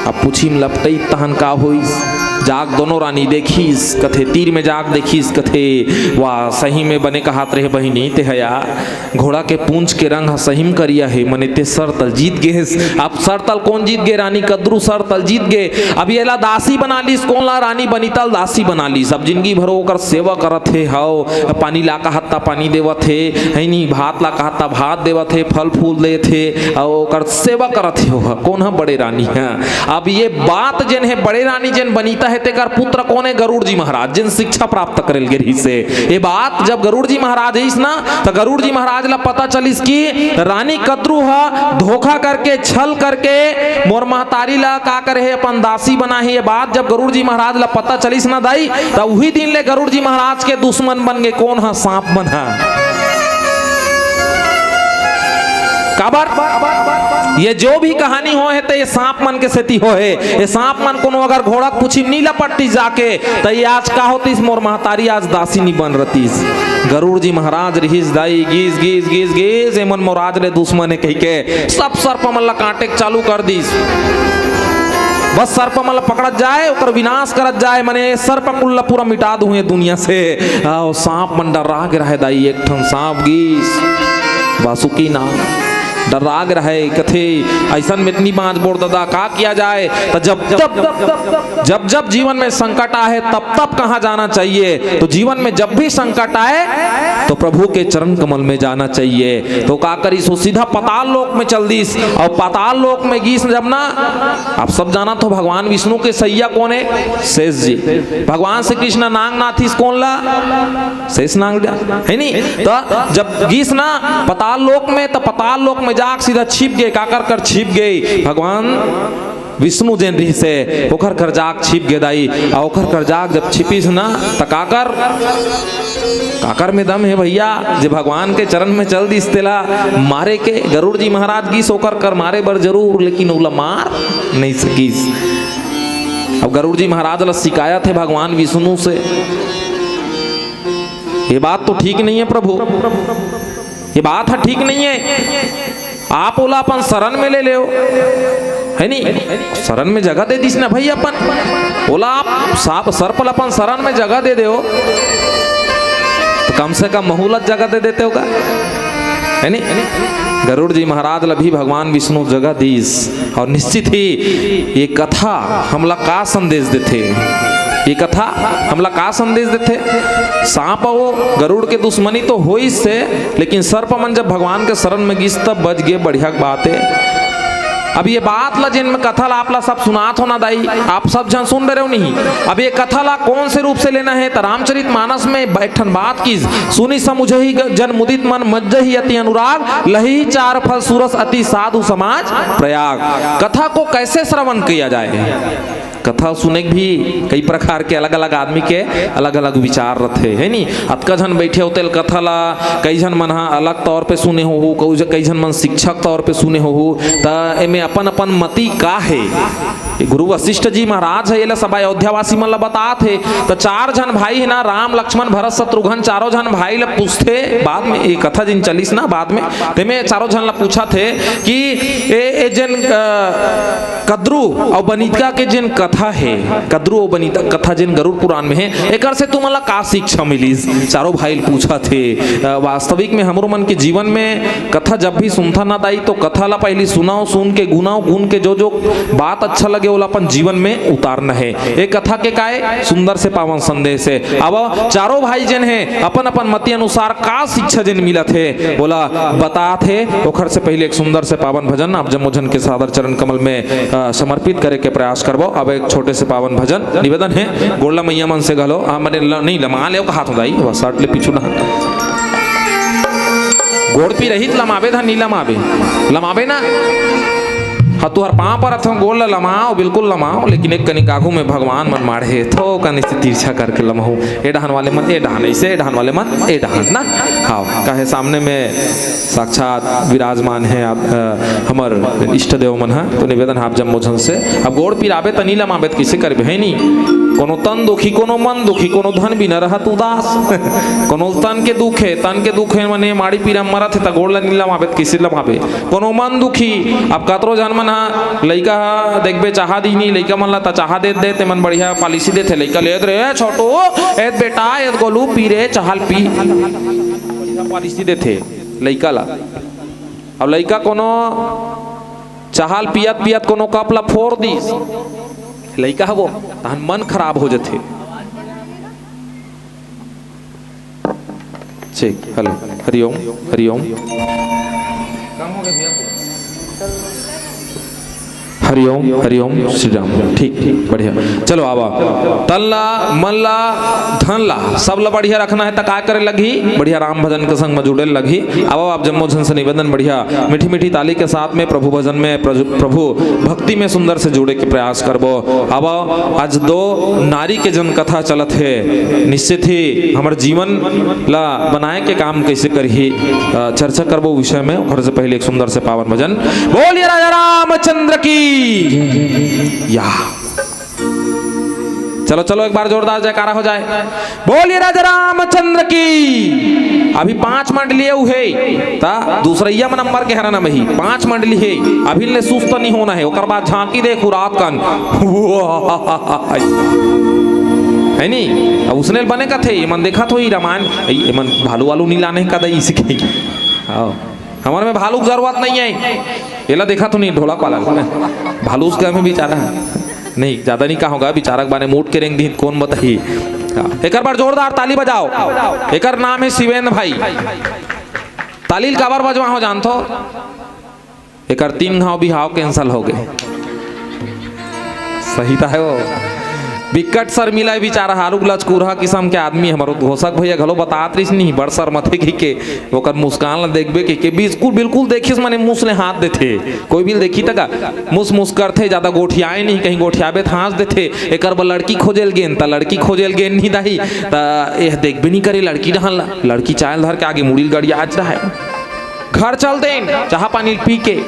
अब पूछी म लपटई तहन का होइस? जाग दोनों रानी देखिस, कथे तीर में जाग देखिस, कथे, "वाह, सही में बने कहात रहे बहिनी ते हया। घोड़ा के पूंछ के रंग ह सही म करिया हे, मने ते शर्त ल जीत गेस।" अब शर्त ल कोन जीत गे? रानी कद्रू शर्त ल जीत गे। अब येला दासी बना लीस, कोन ला? रानी बनीता ल दासी बना लीस। अब जिंदगी भर ओकर सेवा करत हे, हव, पानी ला कहत त पानी देवत हे, है नी, भात ला कहत त भात देवत हे, फल फूल देत हे, अउ ओकर सेवा करत हे। ओह कोन ह? बड़े रानी ह। अब ये बात जेन हे, बड़े रानी जेन बनीता हे, तेकर पुत्र कोन हे? गरुड़ जी महाराज, जेन शिक्षा प्राप्त करे ल गे रिहिस हे। ये बात जब गरुड़ जी महाराज आइस ना, त गरुड़ जी महाराज ला पता चलिस कि रानी कद्रू ह धोखा करके, छल करके मोर महतारी ला का करे हे, अपन दासी बना हे। ये बात जब गरुड़ जी महाराज ला पता चलिस ना दाई, त उही दिन ले गरुड़ जी महाराज के दुश्मन बन गे। कोन ह? सांप मन ह। काबर? ये जो भी कहानी होए हे, त ये सांप मन के सेती होए हे। ये सांप मन कोनो अगर घोड़ा के पूछी म नी लपटतिस जाके, त ये आज का होतिस? मोर महतारी आज दासी नी बन रतिस। गरुड़ जी महाराज रिहिस दाई, गिस, गिस, गिस, गिस, एमन मोर आज ले दुश्मन हे कहिके सब सर्प मन ला काटे के चालू कर दिस। बस सर्प मन ला पकड़त जाए, ओकर विनाश करत जाए, मने सर्प कुल ला पूरा मिटा दूं ये दुनिया से। अउ सांप मन डर्रा गे रहे दाई, एक ठन सांप गिस, बासुकी नाग, डर्रा गे रहे, कथे, "अइसन में त नी बांचबो रे ददा, का किया जाए?" त जब, जब, जब, जब जीवन में संकट आहे, तब, तब कहाँ जाना चाहिए? तो जीवन में जब भी संकट आए, तो प्रभु के चरण कमल में जाना चाहिए। तो का करिस, वो सीधा पाताल लोक में चल दिस। अउ पाताल लोक में गिस जब ना, आप सब जानत हो, भगवान विष्णु के सइया कोन हे? शेष जी। भगवान श्री कृष्ण नांग नाथिस कोन ला? शेष नाग ला, है नी? त जब गिस ना पाताल लोक में, त पाताल लोक में जाके सीधा छिप गे। काकर कर छिप गे? भगवान विष्णु जेन रिहिस हे, ओखर कर जाके छिप गे दाई। अउ ओखर कर जाके जब छिपिस ना, त काकर, काकर में दम हे भइया, जे भगवान के चरण में चल दिस तेला मारे के। गरुड़ जी महाराज गिस ओकर कर मारे बर जरूर, लेकिन ओला मार नहीं सकिस। अब गरुड़ जी महाराज ला शिकायत हे भगवान विष्णु से, "ये बात तो ठीक नहीं है प्रभु, ये बात ह ठीक नहीं है, आप ओला अपन शरण में ले लेव, है नी? शरण में जगह दे दिस ना भाई अपन, ओला आप सांप, सर्प ला अपन शरण में जगह दे देव, तो कम से कम महू ला जगह दे देते हो का, है नी?" गरुड़ जी महाराज ला भी भगवान विष्णु जगह दिस। अउ निश्चित ही ये कथा हमला का संदेश देथे? ये कथा हमला का संदेश देथे? सांप अउ गरुड़ के दुश्मनी तो होइस हे, लेकिन सर्प मन जब भगवान के शरण में गिस तब बच गे, बढ़िया के बात हे। अब ये बात ला, जेन मैं कथा ला आप ला सब सुनात हो ना दाई, आप सब झन सुन डरेव नहीं। अब ये कथा ला कौन से रूप से लेना है, त रामचरित मानस में एक ठन बात किस, "सुनि समुझहि ग-, जन मुदित मन, मज्जहि अति अनुराग, लही चार फल सुरस अति साधु समाज प्रयाग।" कथा को कैसे श्रवण किया जाए? कथा सुने के भी कई प्रकार के, अलग-अलग आदमी के अलग-अलग विचार रथे, है नी? अतका झन बैठे होते ल कथा ला, कई झन मन ह अलग तौर पे सुने होहू, कऊ झ-, कई झन मन शिक्षक तौर पे सुने होहू, त एमे अपन-अपन मति का हे? ये गुरु वशिष्ठ जी महाराज हे, एला सब अयोध्यावासी मन ला बतात हे। त चार झन भाई हे ना, राम, लक्ष्मण, भरत, शत्रुघ्न, चारों झन भाई ला पूछथे बाद में, ये कथा जिन चलिस ना बाद में, तेमे चारों झन ला पूछत हे कि ए, ए जेन, अ, कद्रू अउ बनितका के जेन कथा हे, कद्रू अउ बनितका कथा जेन गरुड़ पुराण में हे, एकर से तुमन ला का शिक्षा मिलिस? चारों भाई ल पूछत हे। अ, वास्तविक में हमरो मन के जीवन में कथा जब भी सुनथन ना दाई, तो कथा ला पहली सुनव, सुन के गुनव, गुन के जो जो बात अच्छा लगे, ओला अपन जीवन में उतारना हे। ए कथा के काय सुंदर से पावन संदेश हे। अब चारों भाई जेन हे, अपन अपन मति अनुसार का शिक्षा जेन मिलत हे, ओला बतात हे। ओखर से पहले एक सुंदर से पावन भजन आप जम्मो झन के सादर चरण कमल में, अ, समर्पित करे के प्रयास करबो। अब एक छोटे से पावन भजन निवेदन हे, गोड़ ला मैया मन से घलो, आ, मने ल-, नहीं, लमा ले कहात हो दाई, बस साट ले पीछू ना। गोड़ पीर रही त लमाबे धन नी लमाबे? लमाबे ना? हाँ, तुहर पाँव परत हँव, गोड़ ल लमाव, बिल्कुल लमाव, लेकिन एक कनिक आगू में भगवान मन माढ़े, थोकन इसे तिरछा करके लमहू। ए डहन वाले मन ए डहन, इसे ए डहन वाले मन ए डहन ना। हाँ, काहे सामने में साक्षात विराजमान हे आप, अ, हमर इष्ट देव मन ह। तो निवेदन हे आप जम्मो झन से, अब गोड़ पिराबे त नी लमाबे त किसे करबे, हे नी? कोनो तन दुखी, कोनो मन दुखी, कोनो धन बिना रहत उदास। कोनो तन के दुख हे, तन के दुख हे, मने माड़ी पीरा मरत हे, त गोड़ ल नी लमाबे त किसे लमाबे? कोनो मन दुखी, अब कतरो झन मन ह, लइका ह देखबे चाहा दी नी, लइका मन ल त चाहा देत देत, एमन बढ़िया पॉलिसी देथे, लइका लेत रे, "ए छोटू, ए बेटा, ए गोलू, पी रे, चाहा ल पी।" बढ़िया पॉलिसी देथे लइका ल। अब लइका कोनो चाहा ल पियत पियत कोनो कप ल फोर दिस, लइका ह वो, तहन मन खराब हो जथे। ठीक, हेलो, हरिओम, हरिओम। हरिओम, हरिओम, श्री राम। ठीक, ठीक, बढ़िया। चलो, आवा। तन ला, मन ला, धन ला, सब ला बढ़िया रखना हे, त का करे लगही? बढ़िया राम भजन के संग म जुड़े लगही। आवा, आप जम्मो झन से निवेदन, बढ़िया मीठी मीठी ताली के साथ में प्रभु भजन में, प्रजु-, प्रभु भक्ति में सुंदर से जुड़े के प्रयास करबो। आवा, आज दो नारी के जन कथा चलत हे, निश्चित ही हमर जीवन ला बनाए के काम कैसे करही, अ, चर्चा करबो विषय में। ओकर से पहले एक सुंदर से पावन भजन। बोलिए राजा रामचंद्र की। या। चलो, चलो, एक बार जोरदार जयकारा हो जाए। बोलिए राजा रामचंद्र की। अभी पांच मंडली अउ हे, त दूसरइया म नंबर के हरन अभी पांच मंडली हे। अभी ले सुस्त नहीं होना हे, ओकर बाद झांकी देखू रात कन। हे नी? अब उसने बने कथे, एमन देखत होही रामायण, ए, एमन भालू वालू नी लाने का दई इसी के। हाँ। हमर में भालू के जरूरत नहीं हे। एला देखत हो नी ढोलक वाला ल। भालू उसके हमें बेचारा हे। नहीं, ज्यादा नहीं कहूँगा, बेचारा के बारे में उठ के रेंग दी, कौन बताही। हाँ। एकर बर जोरदार ताली बजाओ। एकर नाम हे शिवेंद्र भाई। ताली ल काबर बजवा हो जानथो? एकर तीन घाव बिहाव cancel हो गे। सही त हे वो। बिकट शर्मिला हे बेचारा, हालू लचकुरहा किसम के आदमी। हमर उद्घोषक भैया घलो बतात रहिस नहीं, बड़ शर्मथे कहिके। ओकर मुस्कान ल देखबे कहिके, बिल्कुल, बिल्कुल देखिस मने मुस ले हाथ देथे। कोई भी ल देखी त का मुस मुस करथे, ज्यादा गोठियाए नहीं, कहीं गोठियाबे त हाँस देथे। एकर बर लड़की खोजे ल गेन, त लड़की खोजे ल गेन नहीं दाई, त एह देखबे नहीं करे लड़की डहन ला। लड़की चाय ल धर के आगे मुड़ी ल गड़ियाच डहाय। घर चल देन, चाहा पानी ल पी के।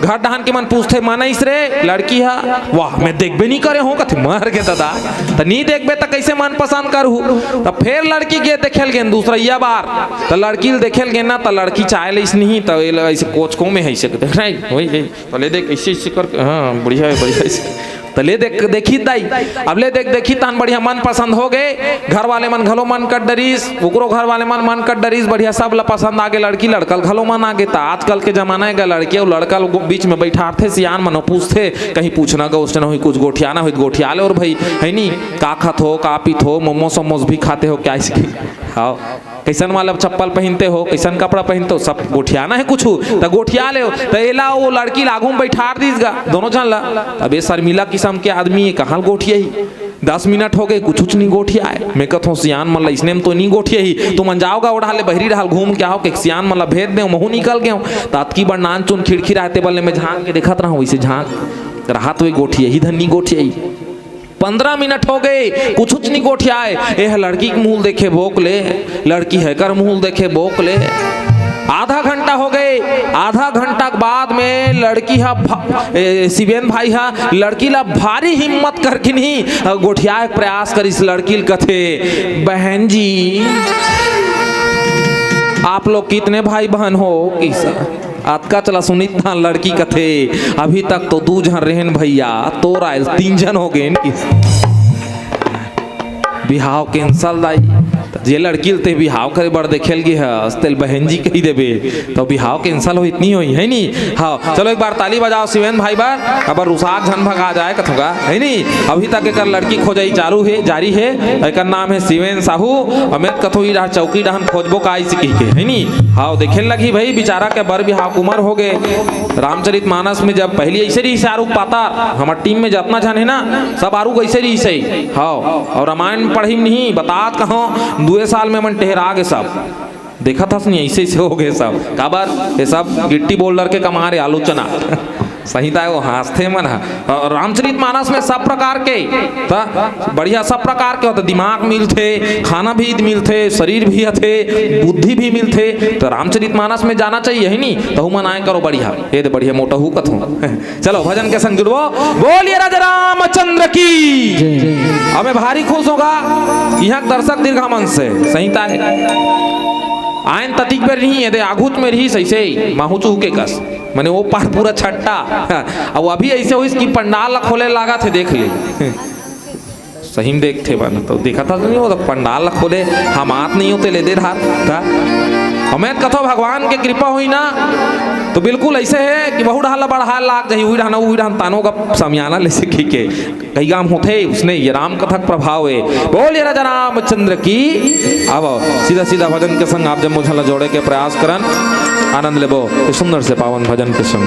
घर डहन के मन पूछथे, "मन आइस रे?" लड़की ह, "वाह, मैं देखबे नहीं करे हों," कथे, "मर गे ददा।" त नहीं देखबे त कैसे मन पसंद करहू? त फेर लड़की गे देखे ल गेन दूसरइया बार, त लड़की ल देखे ल गेन ना, त लड़की चाय लइस नहीं, त एला ऐसे कोचको में हे, ऐसे देख रहे, वही, वही। त ले देख, ऐसे, ऐसे करके, हाँ, बढ़िया हे, बढ़िया हे, ऐसे। त ले देख, देखी दाई, अब ले देख, देखी तहन बढ़िया मन पसंद हो गे। घर वाले मन घलो मन कर डरिस, ओकरो घर वाले मन मन कर डरिस, बढ़िया सब ला पसंद आ गे लड़की, लड़का ल घलो मन आ गे। त आजकल के जमाना हे गा, लड़की अउ लड़का ल गो-, बीच में बैठारथे, सियान मन पूछथे, कहीं पूछना गा उसने होही, कुछ गोठियाना होही त गोठिया ले, अउ भाई, हे नी, का खात हो, का पीत हो, मोमोस वोमोस भी खाते हो क्या, इसके? हाँ। कइसन वाला चप्पल पहिनते हो, कइसन कपड़ा पहिनते हो, सब गोठियाना हे कुछु, त गोठिया ले। त एला वो लड़की ल आगू में बैठार दीस गा, दोनों झन ला। अब ये शर्मिला किसम के आदमी हे, कहाँ ल गोठियाही? दस मिनट हो गे, कुछुच नहीं गोठियाए। मैं कथों, सियान मन ला इसने में तो नहीं गोठियाही, तुमन जाव गा, ओ डहार ले बहरी डहार घूम के आव, के सियान मन ला भेज देव, महू निकल गेव। त अतकी बड़ नान चुन खिड़की रहते बल्ले में झांक के देखत रहूं, वैसे झांक राहत हुए, गोठियाही धन नहीं गोठियाही। पंद्रह मिनट हो गे, कुछुच नहीं गोठियाए। एह लड़की के मुंह ल देखे बोक ले, लड़की ह एकर मुंह ल देखे बोक ले। आधा घंटा हो गे, आधा घंटा के बाद में लड़की ह भ-, ए, शिवेन भाई ह लड़की ला भारी हिम्मत करके नहीं, अ, गोठियाए के प्रयास करिस। लड़की ल कथे, "बहन जी, आप लोग कितने भाई बहन हो?" किस अतका चला सुनित धान लड़की कथे, "अभी तक तो दू झन रहेन भैया, तोर आयल तीन झन हो गेन।" बिहाव cancel दाई। त जे लड़की ल ते बिहाव करे बर देखे ल गे हस, तेल बहन जी कही देबे, त बिहाव cancel होही त नहीं होही, हे नी? हाँ, चलो एक बार ताली बजाओ शिवेन भाई बर, अबर रुसाक झन भगा जाए कथों गा, हे नी? अभी तक एकर लड़की खोजई चालू हे, जारी हे, एकर नाम हे शिवेन साहू, अमित कथों ही रहा चौकी डहन खोजबो का इसे कहिके, हे नी? हाँ, देखे लगही भाई, बेचारा के बर बिहाव के उमर हो गे। रामचरित मानस में जब पहली ऐसे रही आरुग पातार, हमर team में जतना झन हे ना, सब आरुग ऐसे रही सही। हाँ, अउ रामायण पढ़ी नहीं, बतात कहों, दुए साल में मन टेहरा गे सब। देखत हस नहीं, ऐसे ऐसे हो गए सब। काबर? ये सब गिट्टी बोल्डर के कमारे, आलू चना। सही ताय, वो हाँसथे मन ह। अ, रामचरित मानस में सब प्रकार के, त बढ़िया सब प्रकार के होथे, दिमाग मिलथे, खाना भी मिलथे, शरीर भी हथे, बुद्धि भी मिलथे। त रामचरित मानस में जाना चाहिए, है नी? तहू मन आए करो बढ़िया। ये दे बढ़िया मोटा हूँ कथों। चलो, भजन के संग जुड़बो। बोलिए राजा रामचंद्र की। जय। अबे भारी खुश होगा यहाँ दर्शक दीर्घा मन से। सही ताय। आयन ततिक बेर नहीं, ये दे आघुच में रही सही से, माहू चूह के कस। मने वो पार पूरा छट्टा। अब अभी ऐसे होइस कि पंडाल ला खोले लागत हे, देख ले। सही में देखथे बन, तो देखत हस नहीं, वो तो पंडाल ला खोले, हम आत नहीं होते ले दे रहा था। हमें कथो भगवान के कृपा होई ना, तो बिल्कुल ऐसे है कि बहु डहान ला बढ़ाए लाग जाही, उही डहान, उही डहान तानो का समियाना ले सकी के। कई गाम होथे, उसने ये राम कथा के प्रभाव है। बोलिए राजा रामचंद्र की। अब सीधा सीधा भजन के संग आप जम्मो झन ला जोड़े के प्रयास करन, आनंद लेबो इस सुंदर से पावन भजन के संग।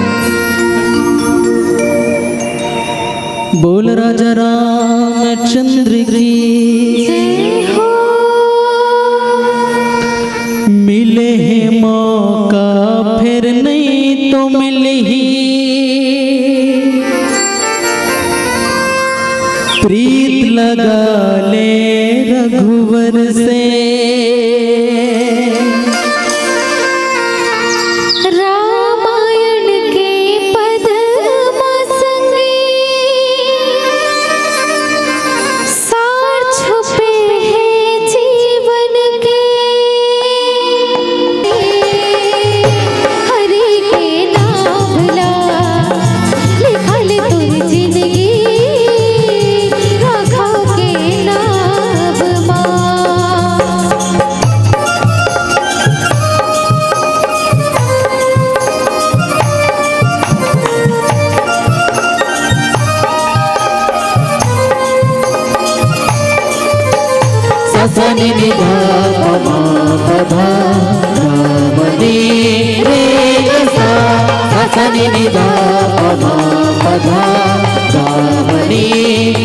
बोल राजा रामचंद्र की। जय हो। मिले हे मौका फिर नहीं तो मिलही, प्रीत लगा ले रघुवर से। रामायण के पद्म संगे सार छुपे हैं जीवन के। हरि के नाम ला लिखल तोर जिंदगी, राखा के नाम मा। ससनि निधा पमा पधा, रामनी रे सा। ससनि निधा पमा पधा, रामनी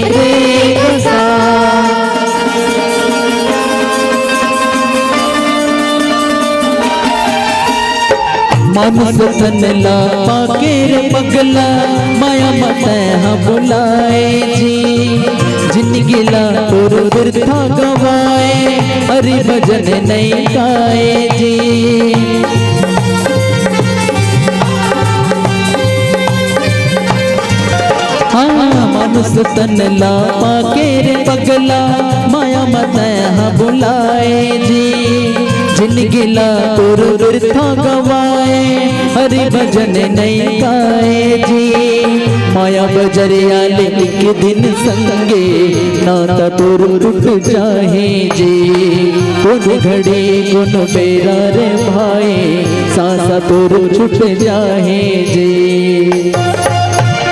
रे सा। मानुष तन ला पाके रे पगला, माया म तैं हा भुलाए जी। जिनगी ला तोर बिरथा गवाए, हरि भजन नहीं गाए जी। हाँ, मानुष तन ला पाके रे पगला, माया म तैं हा भुलाए जी। जिनगी ला तोर बिरथा गवाए, हरि भजन नहीं गाए जी। माया बजरिया ले एक दिन संगे, नाता तोर टूट जाही जी। कोन घड़ी कोन बेरा रे भाई, सांसा तोर छूट जाही जी।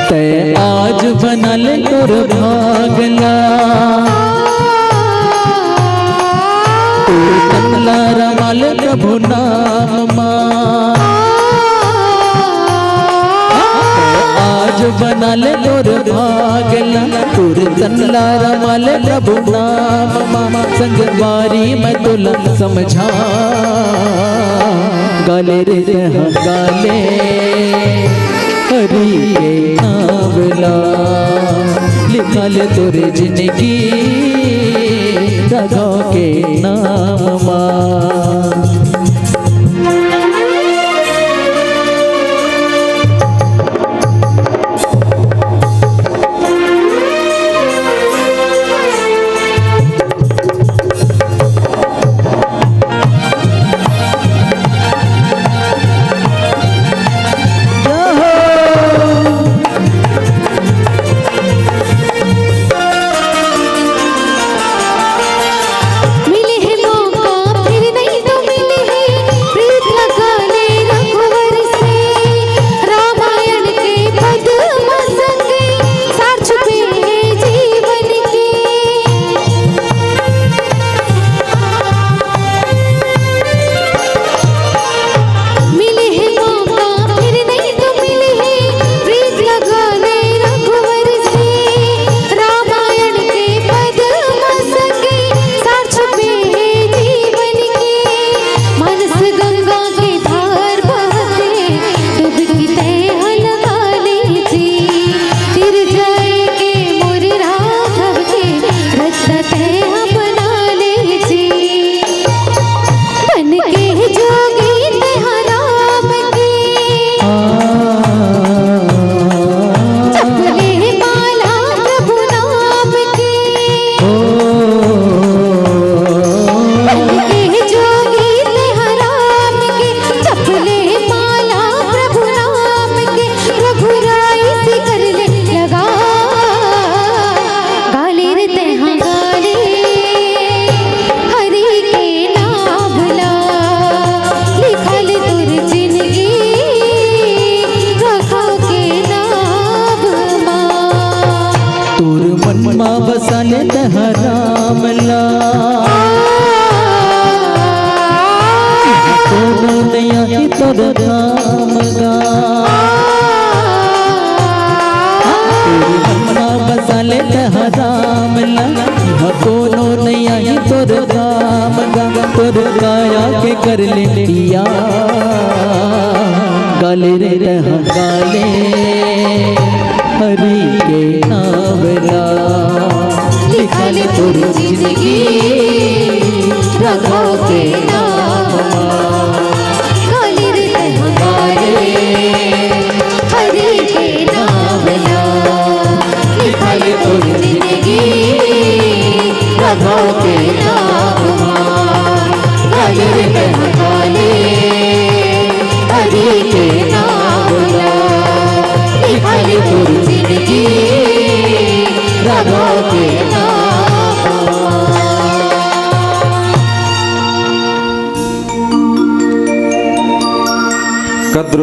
तैं आज बना ले तोर भाग ला, तोर तन ला रमा ले प्रभु नाम मा। आज बना ले तोर भाग ला, तोर तन ला रमा ले प्रभु नाम मा। संगवारी मैं तोला समझा, गा ले रे तैं हा गा ले, हरि के नाम ला, लिखा ले तोर जिनगी, राघव के नाम मा।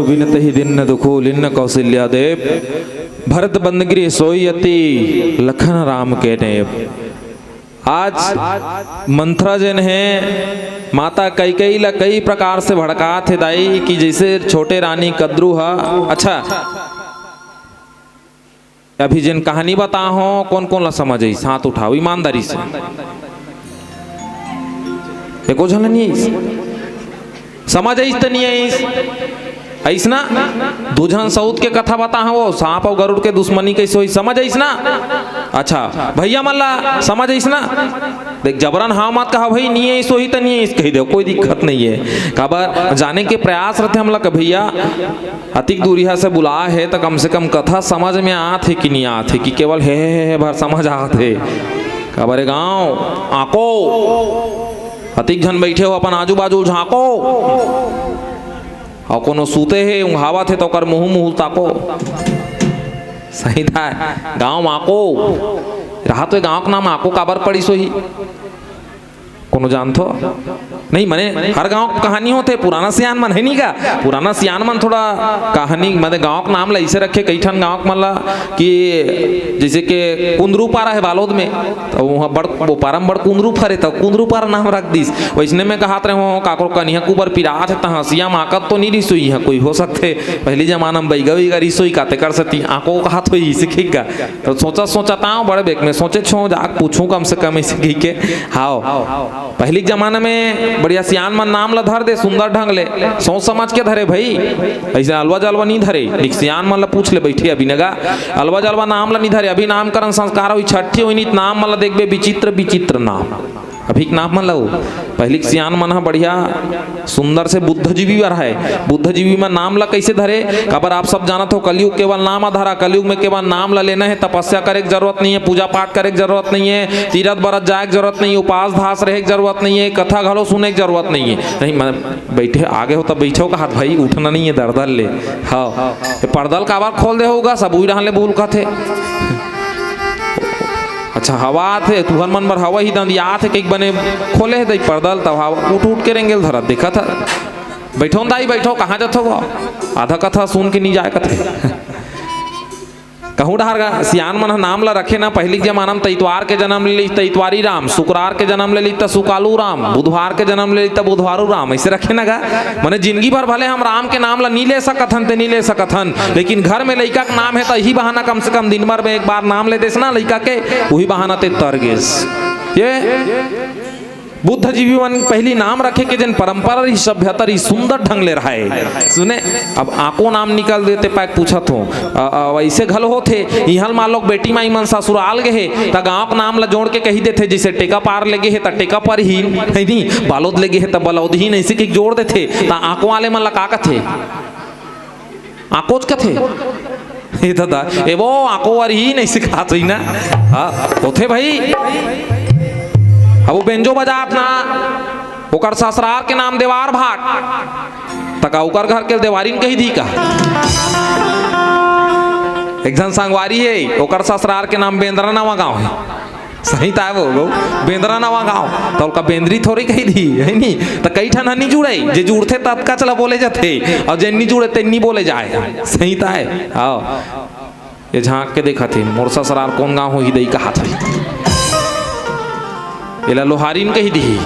बिनत ही दिन दुखो लिन्न कौशल्या देव, भरत बंद गृह सोई अति लखन राम के नेव। आज मंथरा जेन हे, माता कैकेयी ला कई प्रकार से भड़कात हे दाई, कि जैसे छोटे रानी कद्रू हा। अच्छा, अभी जेन कहानी बताहों, कोन कोन ला समझ आइस, हाथ उठाओ ईमानदारी से। एको झन ला नहीं आइस? समझ आइस त नहीं आइस? आइस ना? दू झन सऊत के कथा बताहों, वो सांप अउ गरुड़ के दुश्मनी कैसे होइस, समझ आइस ना? अच्छा, भैया मन ला समझ आइस ना? देख, जबरन हाँ मत कहा भाई, नहीं आइस होही त नहीं आइस कहि देव, कोई दिक्कत नहीं हे। काबर जाने के प्रयास रहिथे हमला कि भैया, अतिक दूरिहा से बुलाए हे, त कम से कम कथा समझ में आत हे कि नहीं आत हे, कि केवल हे, हे, हे, हे भर समझ आत हे। काबर ए गाँव आको, अतिक झन बइठे हो, अपन आजू-बाजू झाँको। अउ कोनो सूते हे, उँघावत हे, त ओकर मुँहू-मुँहू ताको। सही था, गाँव आको। रहा तो ए गाँव के नाम आको काबर पड़िस होही? कोनो जानथो? नहीं, मने हर गाँव के कहानी होथे, पुराना सियान मन हे नहीं का? पुराना सियान मन थोड़ा कहानी, मने गाँव के नाम ला अइसे रखे, कई ठन गाँव के मन ला कि जैसे कि कुंदरू पारा हे बालोद में, त उहाँ बड़, वो पारा म बड़ कुंदरू फरे, त कुंदरू पारा नाम रख दिस। वइसने में कहत रहे हो, काकरो कनिहा कुबर पिरात हे, त हँसिया माकत तो नहीं रिहिस होही, कोई हो सकथे, पहिली जमाना म बइगा-वइगा रिहिस होही, काते कर सती, आको कहत होही, अइसे कहिके। त सोचत सोचत आँव बड़े बेक में, सोचेच हों, जाके पूछूँ कम से कम अइसे कहिके। हाव। पहिली के जमाना में बढ़िया सियान मन नाम ल धर दे सुंदर ढंग ले, सोच समझ के धरे भई, अइसे अलवा-जलवा नी धरे। देख सियान मन ल पूछ ले, बइठे अभी नगा, अलवा-जलवा नाम ल नी धरे। अभी नामकरण संस्कार होही, छट्ठी होही, नी त नाम मन ल देखबे विचित्र विचित्र नाम। अभी के नाम मन ल, पहिली के सियान मन ह बढ़िया सुंदर से बुद्धजीवी बर हे। बुद्धजीवी म नाम ल कइसे धरे? काबर आप सब जानत हो, कलयुग केवल नाम आधार हे। कलयुग में केवल नाम ल लेना हे, तपस्या करे के जरूरत नहीं हे, पूजा पाठ करे के जरूरत नहीं हे, तीरथ बरत जाए के जरूरत नहीं हे, उपास धास रहे के जरूरत नहीं हे, कथा घलो सुने के जरूरत नहीं हे। नहीं, मैं बइठे, आगे हो त बइठो कहत भई, उठना नहीं हे दरदर ले। हाँ, ये परदा ल काबर खोल दे होगा, सब उही डहन ले बूल कथे। अच्छा, हवा आथे, तुहर मन बर हवा ही दंदियाथे, कहिके बने खोले हे दई परदा ल, तब हवा उठ उठ के रेंगे ल धरत, देखत हे। बइठो न दाई, बइठो, कहाँ जाथो वो? आधा कथा सुन के नी जाए कथे। कहूँ डहर गा, सियान मन ह नाम ल रखे ना, पहिली के जमाना म त इतवार के जनम ले लिस त इतवारी राम, सुकरार के जनम ले लिस त सुकालू राम, बुधवार के जनम ले लिस त बुधवारू राम, अइसे रखे ना गा। मने जिनगी भर भले हम राम के नाम ल नी ले सकत हन, ते नी ले सकत हन, लेकिन घर में लइका के नाम हे त इही बहाना कम से कम दिन भर में एक बार नाम ले देस ना लइका के, उही बहाना ते तर गेस। ये बुद्धजीवी मन पहिली नाम रखे के जेन परंपरा रहिस, सभ्यता रहिस, सुंदर ढंग ले रहय। सुने, अब आको नाम निकल देते पाए पूछत हों। अ, अ, वइसे घलो होथे, इहाँ ल मान लो बेटी माई मन ससुराल गे हे, त गाँव के नाम ल जोड़ के कहि देथे, जइसे टेका पार ले गे हे, त टेका परही, हे नी? बालोद ले गे हे, त बलौदही, अइसे कहिके जोड़ देथे, त आको वाले मन ल का कथे? आकोच कथे। ए दादा, ए वो आको वारी ही नहीं सिखात होही ना। हाँ, होथे भई। अब वो बेंजो बजात ना, ओकर ससुरार के नाम देवार भाट। त का ओकर घर के देवारिन कहि दिही का? एक झन संगवारी हे, ओकर ससुरार के नाम बेंदरा नवा गाँव हे। सही ताय वो गो, बेंदरा नवा गाँव, त ओलका बेंदरी थोड़ी कहि दिही, हे नी? त कई ठन ह नी जुड़े, जे जुड़थे ततकाच ला बोले जाथे, अउ जेन नी जुड़े तेन नी बोले जाए। सही ताय, हाँ। ये झांक के देखत हे, मोर ससुरार कोन गाँव होही दई कहत हे। एला लोहारिन कहि दिही।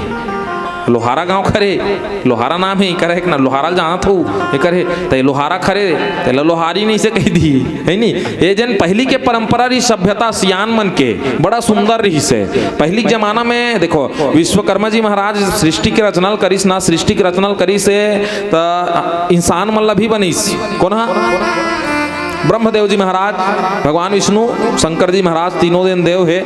लोहारा गाँव खरे, लोहारा नाम हे, एकर हे कि ना, लोहारा ल जानत हो, एकर हे, त ये लोहारा खरे, त एला लोहारिन अइसे कहि दिही, हे नी? ये जेन पहिली के परंपरा रहिस सभ्यता सियान मन के, बड़ा सुंदर रहिस हे। पहिली के जमाना में देखो, विश्वकर्मा जी महाराज सृष्टि के रचना ल करिस ना, सृष्टि के रचना ल करिस हे, त इंसान मन ला भी बनिस। कोन हा? ब्रह्मदेव जी महाराज, भगवान विष्णु, शंकर जी महाराज, तीनों जेन देव हे,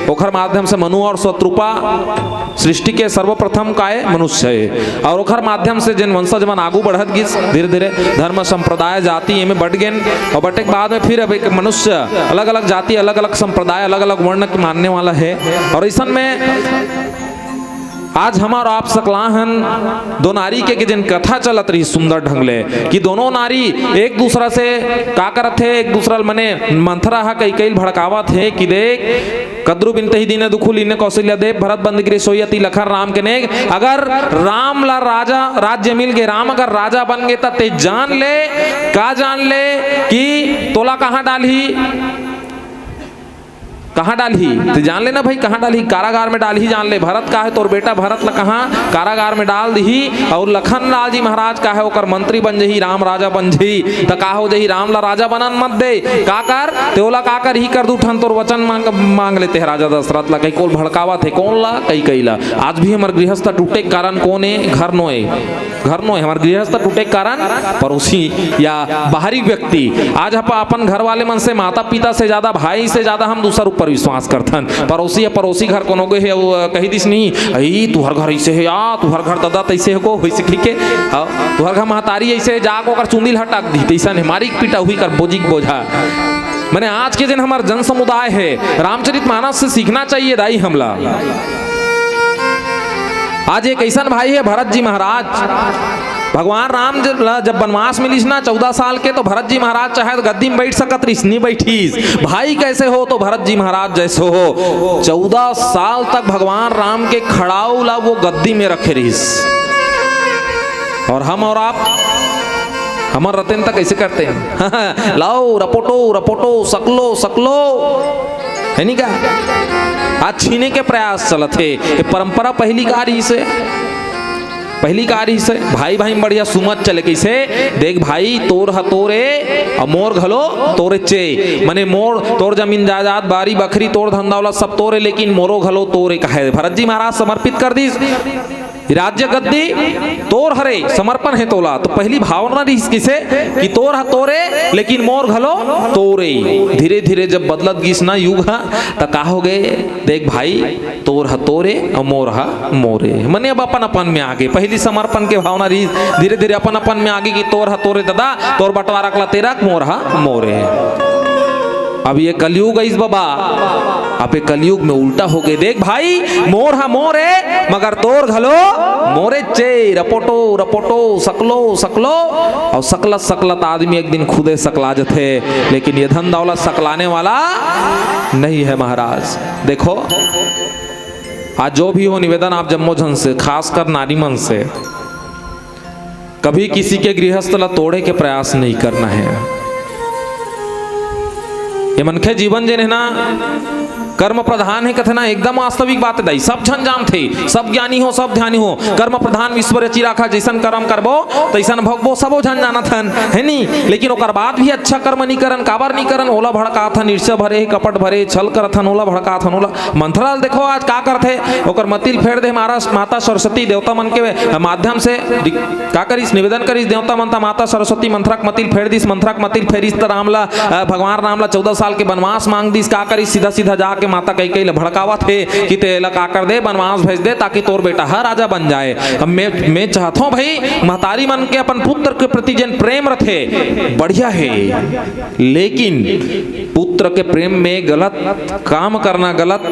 ओखर माध्यम से मनु अउ शतरूपा सृष्टि के सर्वप्रथम काय मनुष्य हे, अउ ओखर माध्यम से जेन वंशज मन आगू बढ़त गिस, धीरे-धीरे धर्म, संप्रदाय, जाति एमे बंट गेन, अउ बंटे के बाद में फिर अब एक मनुष्य अलग-अलग जाति, अलग-अलग संप्रदाय, अलग-अलग वर्ण के मानने वाला हे। अउ अइसन में आज हमर आप सकला हन दो नारी के, के जेन कथा चलत रही सुंदर ढंग ले कि दोनों नारी एक दूसरा से का करत हे, एक दूसरा ल मने मंथरा ह कैकेयी ल भड़कावत हे कि देख, कद्रू बिनते ही दीन्हे दुखु लीन्हे कौशल्या देव, भरत बंद गृह सोई अति लखन राम के नेग। अगर राम ला राजा राज्य मिल गे, राम अगर राजा बन गे त ते जान ले, का जान ले कि तोला कहाँ डालही, कहाँ डालही? ते जान लेना भाई, कहाँ डालही? कारागार में डालही, जान ले। भरत का हे, तोर बेटा भरत ला कहाँ कारागार में डाल दिही, अउ लखन लाल जी महाराज का हे, ओकर मंत्री बन जही, राम राजा बन जही। त का हो जही? राम ला राजा बनन मत दे। का कर? ते ओला का करही? कर दू ठन तोर वचन मांग, मांग लेते हे राजा दशरथ ला। कैकेयी ल भड़कावत हे, कोन ला? कैकेयी ला। आज भी हमर गृहस्थ टूटे के कारण कोन ए? घर नोए। घर नोए, हमर गृहस्थ टूटे के कारण पड़ोसी या बाहरी व्यक्ति। आज हम अपन घर वाले मन से, माता पिता से ज्यादा, भाई से ज्यादा हम दूसर ऊपर विश्वास करथन। पड़ोसी या पड़ोसी घर कोनो गे हे, वो कही दिस नहीं, "अई, तुहर घर ऐसे हे या, तुहर घर दादा तैसे हे को, होई से ठीक हे, हाँ, तुहर घर महतारी ऐसे हे, जाके ओकर चुंदी ल हटा दी, तैसन हे, मारी के पीटा हुई कर बोजी के बोझा।" मने आज के जेन हमर जन समुदाय हे, रामचरित मानस से सीखना चाहिए दाई हमला। आज एक ऐसन भाई हे भरत जी महाराज, भगवान राम ज-, ला जब वनवास मिलिस ना चौदह साल के, तो भरत जी महाराज चाहे तो गद्दी में बैठ सकत रहिस, नहीं बैठिस। भाई कैसे हो? तो भरत जी महाराज जैसे हो। चौदह साल तक भगवान राम के खड़ाऊ ला वो गद्दी में रखे रहिस। और हम और आप, हमर रतेन तक कैसे करते हैं? लाओ, रपोटो, रपोटो, सकलो, सकलो। हे नहीं का? आज छीने के प्रयास चलत हे। ये परंपरा पहिली का रहिस हे, पहिली का रहिस हे, भाई भाई में बढ़िया सुमत चले। कैसे? देख भाई, तोर ह तोरे, अउ मोर घलो तोरेच ए। मने मोर, तोर जमीन जायदाद, बारी बखरी, तोर धंधा वाला सब तोरे, लेकिन मोरो घलो तोरे कहे। भरत जी महाराज समर्पित कर दिस। राज्य गद्दी तोर हरे, समर्पण हे तोला। तो पहिली भावना रहिस किसे कि तोर ह तोरे, लेकिन मोर घलो तोरे। धीरे-धीरे जब बदलत गिस ना युग ह, त का हो गे? देख भाई, तोर ह तोरे अउ मोर ह मोरे। मने अब अपन-अपन में आगे। पहिली समर्पण के भावना रहिस, धीरे-धीरे अपन-अपन में आगे कि तोर ह तोरे ददा, तोर बंटवारा के ला ते रख, मोर ह मोरे। अब ये कलयुग आइस बबा, अब ये कलयुग में उल्टा हो गे। देख भाई, मोर ह मोर ए, मगर तोर घलो मोरेच ए। रपोटो, रपोटो, सकलो, सकलो। अउ सकलत, सकलत आदमी एक दिन खुदे सकला जथे, लेकिन ये धन दौलत सकलाने वाला नहीं है महाराज। देखो, आज जो भी हो, निवेदन आप जम्मो झन से, खासकर नारी मन से, कभी किसी के गृहस्थ ला तोड़े के प्रयास नहीं करना है। ये मनखे जीवन जेन हे ना, कर्म प्रधान हे कथे ना, एकदम वास्तविक बात हे दाई। सब झन जानथे, सब ज्ञानी हो, सब ध्यानी हो, कर्म प्रधान विश्व रचि राखा, जैसन कर्म करबो तैसन भोगबो, सबो झन जानत हन, हे नी? लेकिन ओकर बाद भी अच्छा कर्म नी करन, काबर नी करन? ओला भड़काथन, ईर्ष्या भरे हे, कपट भरे, छल करथन, ओला भड़काथन, ओला मंथरा ल देखो आज का करथे, ओकर मति ल फेर दे मारा-, माता सरस्वती देवता मन के माध्यम से दि-, का करिस, निवेदन करिस देवता मन त, माता सरस्वती मंथरा के मति ल फेर दिस, मंथरा के मति ल फेरिस त राम ला, अ, भगवान राम ला चौदह साल के वनवास मांग दिस। का करिस, सीधा सीधा जाके माता कैकेयी ल भड़कावत हे कि ते ला का कर दे, वनवास भेज दे, ताकि तोर बेटा ह राजा बन जाए। अब मैं, मैं चाहत हूँ भाई, महतारी मन के अपन पुत्र के प्रति जेन प्रेम रथे, बढ़िया हे, लेकिन पुत्र के प्रेम में गलत काम करना, गलत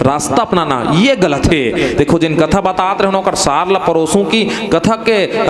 रास्ता अपनाना, ये गलत हे। देखो, जेन कथा बतात रहेन, ओकर सार ला परोसूं कि कथा के, अ,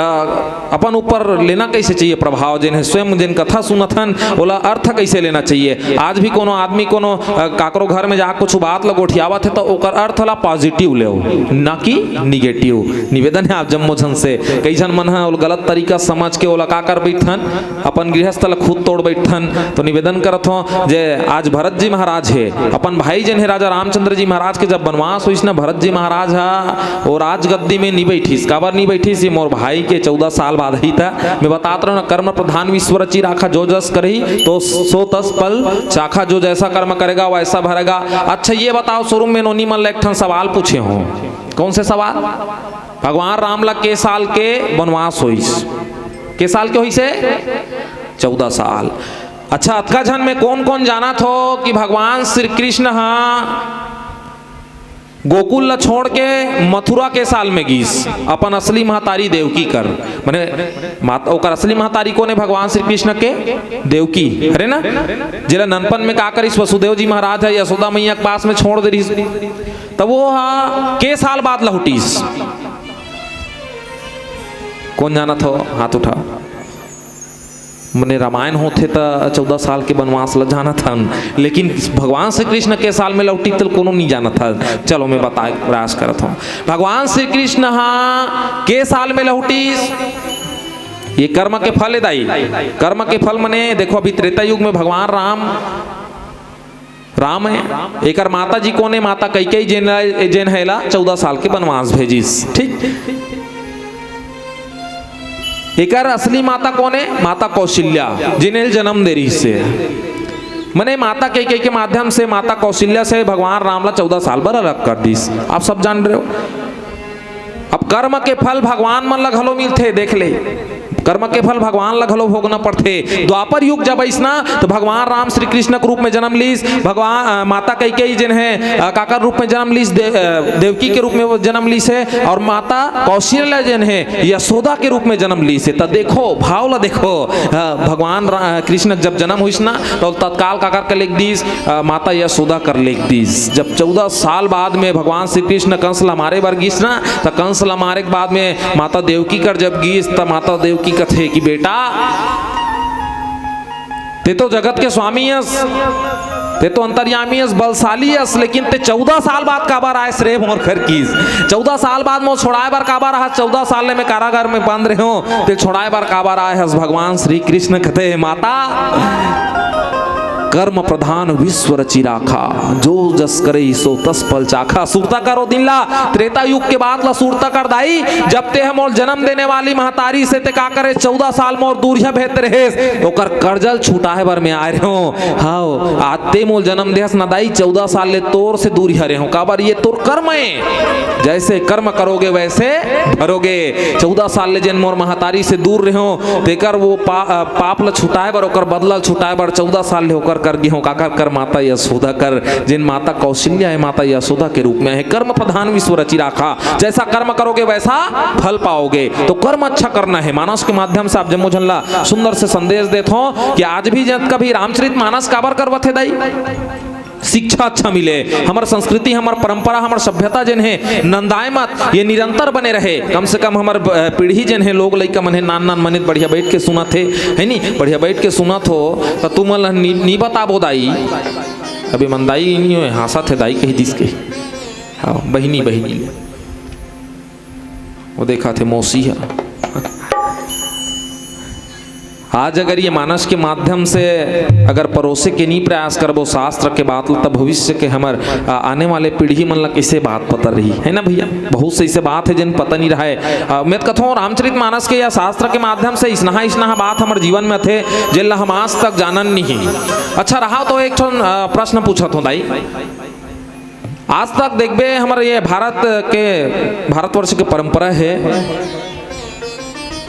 अपन ऊपर लेना कैसे चाहिए प्रभाव, जेन हे स्वयं जेन कथा सुनत हन, ओला अर्थ कैसे लेना चाहिए। आज भी कोनो आदमी कोनो, अ, काकरो घर में जाके कुछ बात ला गोठियावत हे, तो ओकर अर्थ ला positive लेव, ना कि negative। निवेदन हे आप जम्मो झन से, कई झन मन ह ओला गलत तरीका समझ के ओला का कर बैठथन, अपन गृहस्थ ल खुद तोड़ बैठथन। तो निवेदन करत हों जे आज भरत जी महाराज हे, अपन भाई जेन हे राजा रामचंद्र जी महाराज के जब वनवास होइस ना, भरत जी महाराज ह ओ राजगद्दी में नी बैठिस। काबर नी बैठिस? ये मोर भाई के चौदह साल बाद ही था। मैं बतात रहा हूँ ना, कर्म प्रधान विश्व रचि राखा, जो जस करही तो सो तस फल चाखा, जो जैसा कर्म करेगा वैसा भरेगा। अच्छा ये बताओ, शुरू में नोनी मन ल एक ठन सवाल पूछे हों। कौन से सवाल? भगवान राम ला के साल के वनवास होइस? के साल के होइस हे? चौदह साल। अच्छा, अतका झन में कौन कौन जानत हो कि भगवान श्री कृष्ण ह गोकुल ला छोड़ के मथुरा के साल में गीस, अपन असली महतारी देवकी कर, माने मात-, ओकर असली महतारी कोन हे? भगवान श्री कृष्ण के देवकी, हरे ना? जेला ननपन में का करिस, वसुदेव जी महाराज ह यशोदा मैया के पास में छोड़ दे रिहिस, त वो हा के साल बाद लहुटिस? कोन जानत हो, हाथ उठा। मने रामायण होथे त चौदह साल के बनवास ल जानत हन, लेकिन भगवान श्री कृष्ण के साल में लौटी त कोनो नहीं जानत हन। चलो मैं बताए के प्रयास करत हूँ। भगवान श्री कृष्ण हा के साल में लौटिस? ये कर्म के फल हे दाई। कर्म के फल मने देखो, अभी त्रेता युग में भगवान राम राम हे। एकर माता जी कोन हे? माता कैकेयी, जेन, जेन हे एला चौदह साल के बनवास भेजिस। ठीक, एकर असली माता कोन हे? माता कौशल्या, जेन एला जन्म दे रिहिस हे। मने माता कैकेयी के माध्यम से, माता कौशल्या से भगवान राम ला चौदह साल बर अलग कर दिस। आप सब जान रहे हो। अब कर्म के फल भगवान मन ल घलो मिलथे, देख ले, कर्म के फल भगवान ल घलो भोगना पड़थे। द्वापर युग जब अइसना, त भगवान राम श्री कृष्ण के रूप में जन्म लीस, भगवान, अ, माता कैकेयी जेन हे, अ, काकर रूप में जन्म लीस, दे-, अ, देवकी के रूप में वो जन्म लीस हे, और माता कौशल्या जेन हे, यशोदा के रूप में जन्म लीस हे। त देखो, भाव ल देखो, अ, भगवान रा-, अ, कृष्ण जब जन्म होइस ना, तो तत्काल काकर कर लेख दीस, अ, माता यशोदा कर लेख दीस। जब चौदह साल बाद में भगवान श्री कृष्ण कंस ला मारे बर गीस ना, त कंस ला मारे के बाद में माता देवकी कर जब गीस, त माता देवकी कथे कि बेटा, ते तो जगत के स्वामी अस, ते तो अंतर्यामी अस, बलशाली अस, लेकिन ते चौदह साल बाद काबर आयस रे मोर घर कीस? चौदह साल बाद मोर छोड़ाए बर काबर आहा? चौदह साल ले मैं कारागार में बंद रहे हूँ, ते छोड़ाए बर काबर आए हस? भगवान श्री कृष्ण कथे, माता, कर्म प्रधान विश्व रचि राखा, जो जस करे सो तस फल चाखा। सुरता करो दिन ला, त्रेता युग के बात ला सुरता कर दाई। जब ते ह मोर जन्म देने वाली महतारी से ते का करे, चौदह साल मोर दूरिहा भेत रहेस, ओकर कर्जा ल छुटाए बर मैं आए रहे हूँ। हाव, आज ते मोर जन्म देहस ना दाई, चौदह साल ले तोर से दूरिहा रहे हूँ। काबर? ये तोर कर्म हे, जैसे कर्म करोगे वैसे भरोगे। चौदह साल ले जेन मोर महतारी से दूर रहे हूँ, तेकर वो पा-, अ, पाप ल छुटाए बर, ओकर बदला ल छुटाए बर चौदह साल ले ओकर कर गे हूँ। काकर कर? माता यशोदा कर, जेन माता कौशल्या हे, माता यशोदा के रूप में हे। कर्म प्रधान विश्व रचि राखा, जैसा कर्म करोगे वैसा फल पाओगे। तो कर्म अच्छा करना हे। मानस के माध्यम से आप जम्मो झन ला सुंदर से संदेश देत हों कि आज भी जब कभी रामचरित मानस काबर करवत हे दाई? शिक्षा अच्छा मिले, हमर संस्कृति, हमर परंपरा, हमर सभ्यता जेन हे नंदाए मत, ये निरंतर बने रहे। कम से कम हमर, अ, पीढ़ी जेन हे, लोग लइका मन हे, नान नान मन हे, बढ़िया बैठ के सुनत हे, हे नी? बढ़िया बैठ के सुनत हो, त तुमन ल नी, नी बताबो दाई। अभी मन दाई नहीं होए, हाँसत हे दाई कही दिस के। हाँ, बहिनी, बहिनी। वो देखा थे मौसी ह। आज अगर ये मानस के माध्यम से अगर परोसे के नहीं प्रयास करबो शास्त्र के बात ल, तब भविष्य के हमर, आ, आने वाले पीढ़ी मन ल कैसे बात पता रही, है ना भैया? बहुत से ऐसे बात है जिन पता नहीं रहा है। आ, मैं तो कथों रामचरित मानस के या शास्त्र के माध्यम से इसनहा इसनहा बात हमर जीवन में थे, जेन ल हम आज तक जानन नहीं। अच्छा रहा तो एक ठन, आ, प्रश्न पूछत हों दाई। आज तक देखबे, हमर ये भारत के, भारतवर्ष के परंपरा हे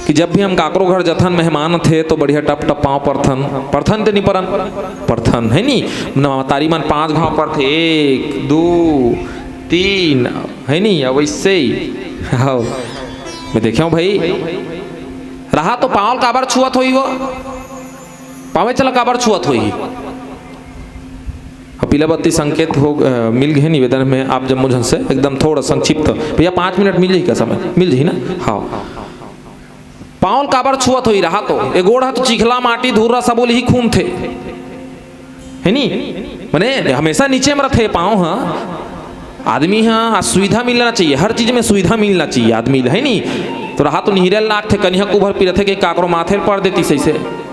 कि जब भी हम काकरो घर जथन, मेहमान थे, तो बढ़िया टप टप पाँव परथन, परथन ते नहीं परन, परथन, है नी? न, महतारी मन पाँच घाव परथे, एक, दो, तीन, है नी? अब वैसे ही, हाँ, मैं देखे हूँ भाई, रहा तो पाँव ल काबर छुअत होही वो? पाँवे चला काबर छुअत होही? अब पीला बत्ती संकेत हो, अ, मिल गए निवेदन में आप जम्मो झन से एकदम थोड़ा संक्षिप्त। भैया, पाँच मिनट मिल जाही का समय? मिल जाही ना? हाँ। पाँव ल काबर छुअत होही रहा तो? ए गोड़ ह तो चिखला, माटी, धूरा सबो ल ही खूंदथे। है नी? मने हमेशा नीचे में रथे पाँव ह। आदमी ह, आ, सुविधा मिलना चाहिए, हर चीज में सुविधा मिलना चाहिए आदमी ल, है नी? तो रहा तो निहिरे ल लागथे, कनिहा कुभर पिरथे के काकरो माथे ल पर देतिस अइसे।